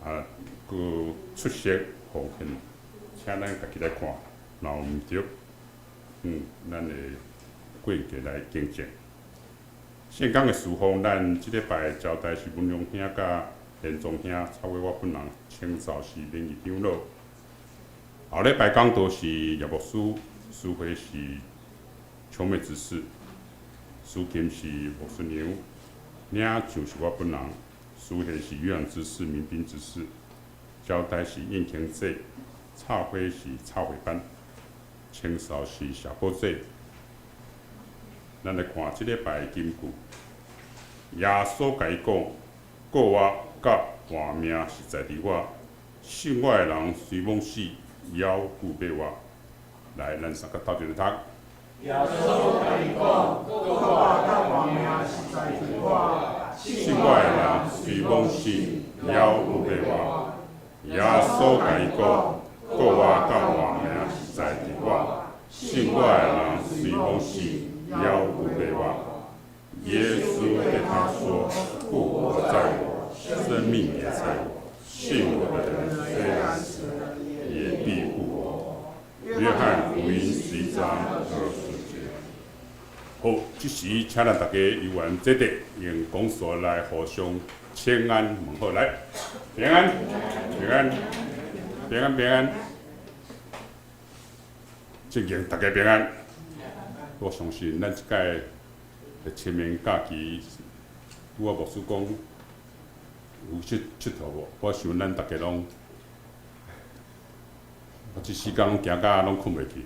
啊，閣出席奉獻，請咱家己來看，若有毋著，咱的過過來更正。聖工的事奉，咱這禮拜交代是文龍兄佮連宗兄，插話我本人清掃是林義長老。後禮拜講道是葉牧師，司會是秋妹執事，司琴是牧師娘，領唱是我本人，司獻是漁陽執事、民兵執事，交代是應慶祭，插花是插花班，清掃是小寶姐。咱來看這禮拜的金句，耶穌共伊講：復活佮活命是在佇我，信我的人雖罔死，猶閣欲活。來，咱三个鬥陣來讀。耶穌共伊講：復活佮活命是在佇我，信我的人雖罔死，猶閣欲活。耶穌共伊講：復活佮活命是在佇我，信我的人雖罔死，猶閣欲活。耶穌對他說：復活在我，生命也在我。信我的人雖然死了，也必復活。約翰福音11章20節。這時請咱大家有緣這地用講說來互相請安問好，來，平安，平安，平安，平安，這間大家平安。我相信咱這屆的清明假期，拄仔牧師講有佚佚佗無？我想咱大家攏，我這時間攏行甲攏睏袂去，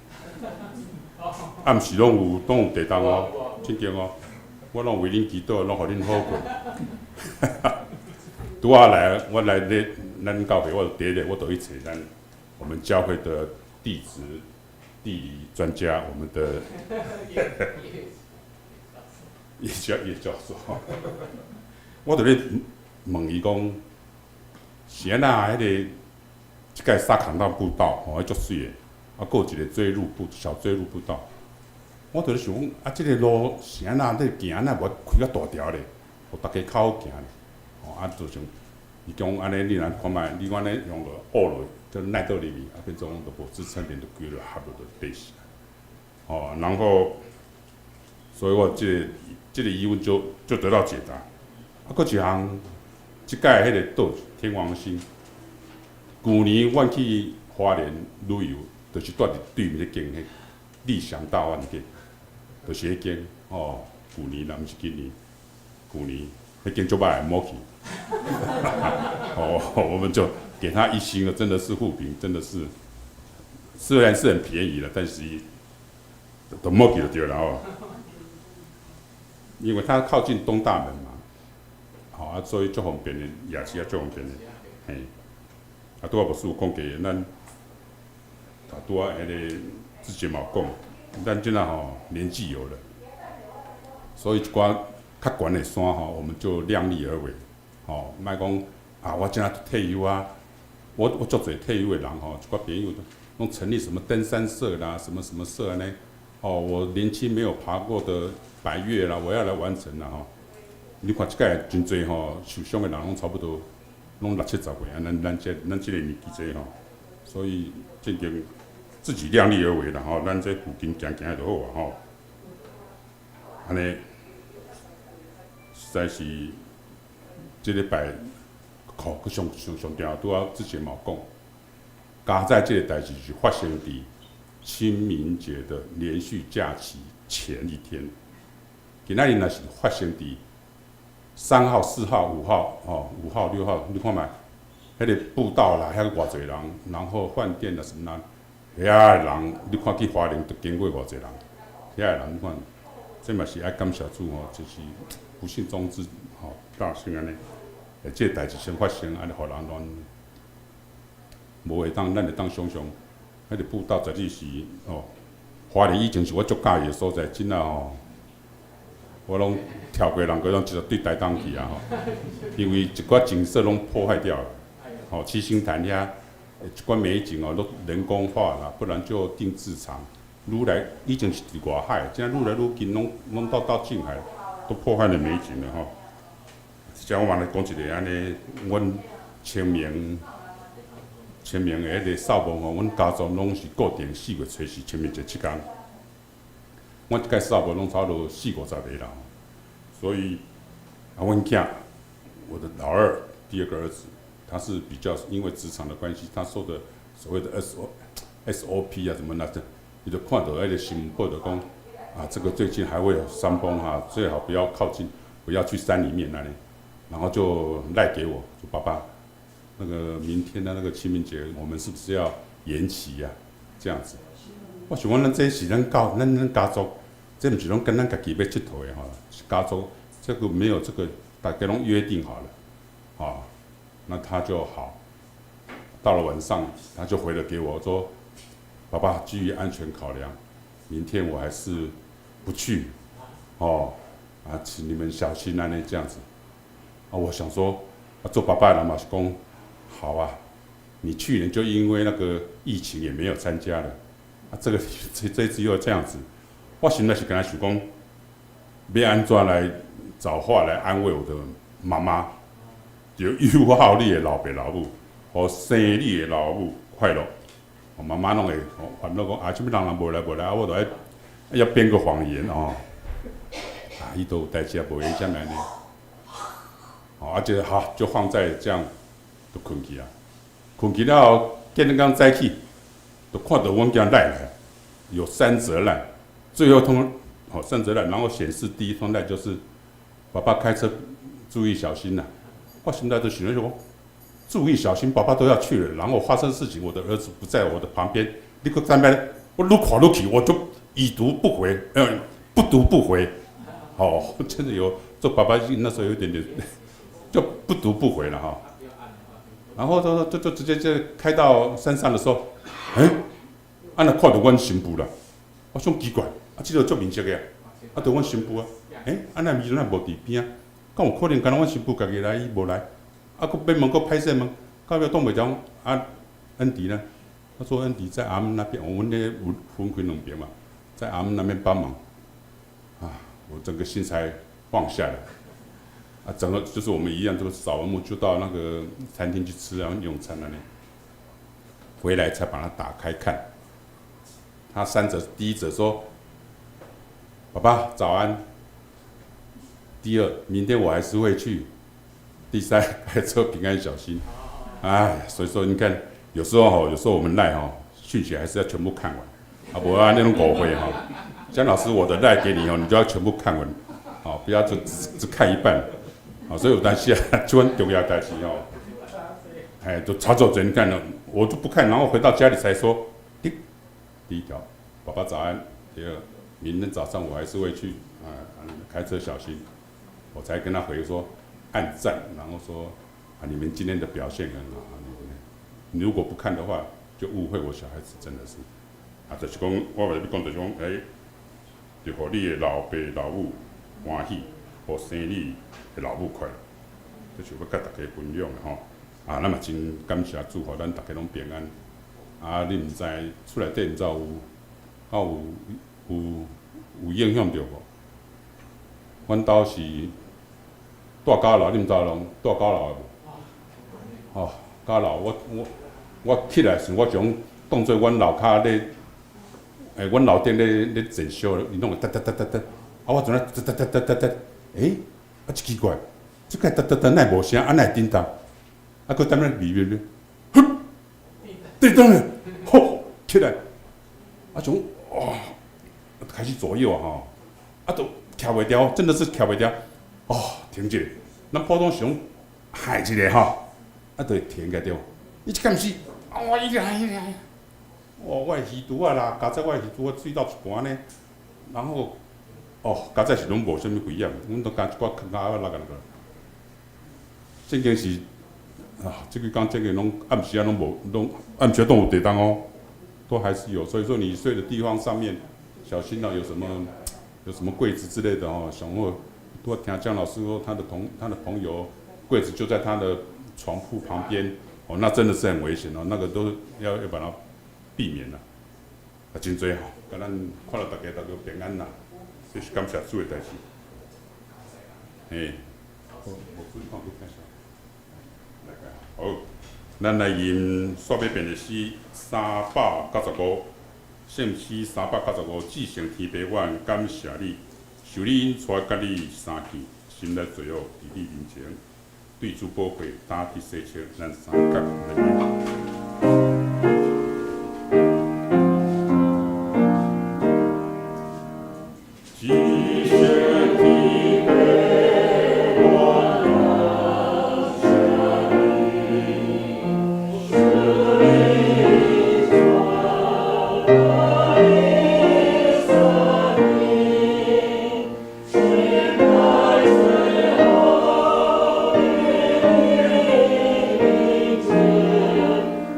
暗時攏有地動哦，真正哦，我攏為恁祈禱，攏予恁好睏。拄仔來，我來咧，咱教會，我就第一個，我就去揣咱我們教會的地質地理專家，我們的葉教授，我就咧問伊講，是按怎彼个這個沙崁道步道吼，彼足媠的，啊，閣有一個錐路步小錐路步道，我就咧想講，啊，這個路是按怎咧行，哪無開較大條咧，予大家較好行咧，吼，啊，就像伊講按呢，你若看覓，你按呢用落挖落，就耐倒入去，啊，變做講就無支撐點，就規落合落就跌死。哦，然後，所以我這個疑問就得到解答。啊，閣一項，這屆彼個島天王星，舊年阮去花蓮旅遊，就是蹛佇對面彼間彼理想大飯店，就是彼間哦。舊年啦，毋是今年，舊年彼間足歹，毋好去。哦，我們就給他一星了，真的是負評，真的是，雖然是很便宜了，但是都毋好去就對了哦。因為它靠近東大門嘛，好啊，所以足方便的，夜市也足方便的，嘿。啊，拄仔牧師有講過，咱啊拄仔彼个之前嘛有講，咱這若吼年紀有了，所以一寡較懸的山吼，我們就量力而為，吼，莫講啊，我這若退休啊，我足濟退休的人吼，一寡朋友都攏成立什麼登山社啦，什麼什麼社呢？哦，我年輕沒有爬過的百岳啦，我要來完成啦吼。你看這屆真濟吼，受傷的人攏差不多，攏六七十歲啊，咱這個年紀濟吼，所以這間自己量力而為啦吼，咱這附近行行就好啊吼。按呢，實在是這禮拜，靠，閣上上上重要，拄仔之前嘛有講，佳哉這個代誌是發生佇清明節的連續假期前一天。今仔日若是發生佇3號、4號、5號，哦，5號、6號，你看覓，彼個步道啦，遐偌濟人，然後飯店啦什麼啦，遐個人，你看去花蓮都經過偌濟人，遐個人你看，這嘛是愛感謝主吼，就是不幸中之吼大幸按呢，欸，這個代誌先發生，按呢予人亂，無會當，咱會當想像，彼個步道絕對是哦，花蓮以前是我足佮意的所在，這若吼，我攏跳過人過，攏直接對台東去啊吼，因為一寡景色攏破壞掉了，吼，七星潭遐一寡美景哦，攏人工化啦，不然就定置場，愈來以前是佇外海，這愈來愈近，攏到近海，都破壞了美景了吼。這我嘛來講一个按呢，阮清明的彼个掃墓吼，阮家族攏是固定4月初四清明節這工。阮這屆掃墓攏差不多四五十個人，所以啊，阮囝，我的老二第二個兒子，他是比較因為職場的關係，他受的所謂的 SOP 啊，什麼那這，伊就看到彼个新聞報就講啊，這個最近還會有山崩哈，最好不要靠近，不要去山裡面那裡，然後就賴給我，說爸爸，那個明天的那個清明節，我們是不是要延期呀？這樣子，我想講咱這是咱教咱家族，這毋是攏跟咱家己欲𨑨迌的吼，是家族這個沒有這個，大家攏約定好了，啊，那他就好。到了晚上，他就回了給我說：“爸爸，基於安全考量，明天我還是不去，哦，啊，請你們小心按呢這樣子。”啊，我想說，啊，做爸爸的人嘛是講，好啊，你去年就因為那個疫情也沒有參加了，啊，這個這次又這樣子，我心內是敢若想講，欲按怎來找話來安慰我的媽媽，就友好你的老爸老母，予生你的老母快樂。我媽媽攏會煩惱講啊，啥物人若無來無來，啊，我就愛要編個謊言哦。啊，伊都有代誌啊，無閒才按呢。哦，啊，這好就放在這樣，就睏去啊。睏去了後，隔日剛早起，就看到阮囝 LINE 來，有三則 LINE，最後一通，好三則 LINE，然後顯示第一通 LINE 就是爸爸開車注意小心吶。我現在就想說，注意小心，爸爸都要去了，然後發生事情，我的兒子不在我的旁邊，你閣在那我愈看愈氣，我就已讀不回，不讀不回。哦，真的有做爸爸那時候有一點點，就不讀不回了哈。然後就直接就開到山上的時候，欸，啊若看著阮新婦啦，我想奇怪，啊這個足面熟的，啊著阮新婦啊，欸，啊那伊哪無佇邊仔？敢有可能敢若阮新婦家己來，伊無來，啊，閣欲問閣歹勢問，到尾擋袂牢，啊，恩迪呢？他說恩迪在阿姆那邊，我們那有分開兩邊嘛，在阿姆那邊幫忙，啊，我整個心才放下來。啊，整個就是我們一樣，就是掃完墓就到那個餐廳去吃，然後用餐了呢。回來才把它打開看。他三則，第一則說：“爸爸早安。”第二，明天我還是會去。第三，開車平安小心。哎，所以說你看，有時候吼，有時候我們 LINE 吼訊息還是要全部看完，啊，無按呢攏誤會哈。江老師，我的 LINE 給你哦，你就要全部看完，好，不要就只看一半。啊，所以有當時啊，這款重要代誌哦，哎，就操作人看了，我就不看，然後回到家裡才說，第一條，爸爸早安；第二，明天早上我還是會去，啊，開車小心。我才跟他回說，按讚，然後說，啊，你們今天的表現很好，你如果不看的話，就誤會我小孩子真的是，啊，就是講，我欲講就是講，欸，就予你的老爸老母歡喜，予生你的老母快樂，這是欲佮大家分享的吼。啊，咱嘛真感謝主，予咱逐家攏平安。啊，你毋知厝內底毋知有，敢有影響著無？阮兜是蹛九樓，你毋知影人蹛九樓的無？哦，九樓，我起來時，我將當做阮樓跤咧，欸，阮樓頂咧整修，伊攏會噠噠噠噠噠，啊，我陣咧噠噠噠噠噠噠，欸，啊，真奇怪，這個噠噠噠哪會無聲？啊，哪會震動？啊，閣踮咧裡面咧，哼，地動咧，吼，起來，啊，像哇，開始左右吼，啊，都徛袂牢，真的是徛袂牢，哦，停一下，咱普通想害一下吼，啊，就會停個對。伊這敢毋是，哦，伊來伊來，哦，我的魚櫥仔啦，加載我的魚櫥仔水到一半呢，然後，哦，佳哉是攏無啥物危險，阮都加一寡坑仔落個落。正經是啊，這幾工這個攏暗時啊攏無，攏暗時攏有地動哦，都還是有。所以說你睡的地方上面小心哦，有什麼櫃子之類的哦。想我多聽江老師說，他的朋友櫃子就在他的床鋪旁邊，哦，那真的是很危險哦，那個都要把它避免啦。啊，真濟吼，共咱看著大家平安啦，這是感謝主的代誌。嘿，我注意看，你看下。好，咱來吟煞欲變的詩395，聖詩395，至聖天父，我感謝你，受你引帶佮你相見，心內罪惡佇你面前，對主寶血擔得洗清，咱三角來吟。至聖天父，我感謝你，受你引帶佮你相見，心內罪惡佇你面前，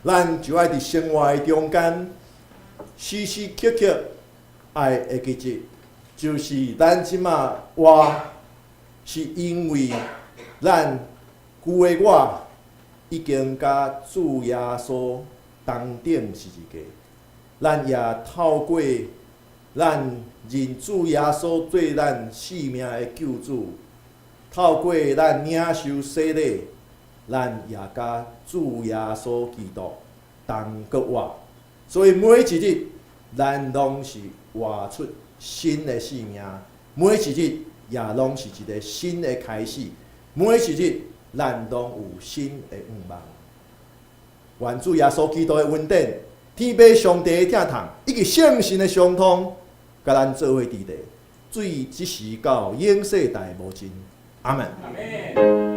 咱就愛佇生活的中間，時時刻刻愛會記得，就是咱這馬活，是因為咱舊的我已經佮主耶穌同釘十字架，咱也透過咱認主耶穌做咱性命的救主，透過咱領受洗禮，咱也佮主耶穌基督同閣活。所以每一日，咱攏是活出新的生命；每一日也攏是一个新的開始。每一日，咱攏有新的願望。願主耶穌基督的恩典、天父上帝的疼痛，以及聖神的相通，佮咱做伙佇咧，對這時到永世代無盡。阿門。阿門。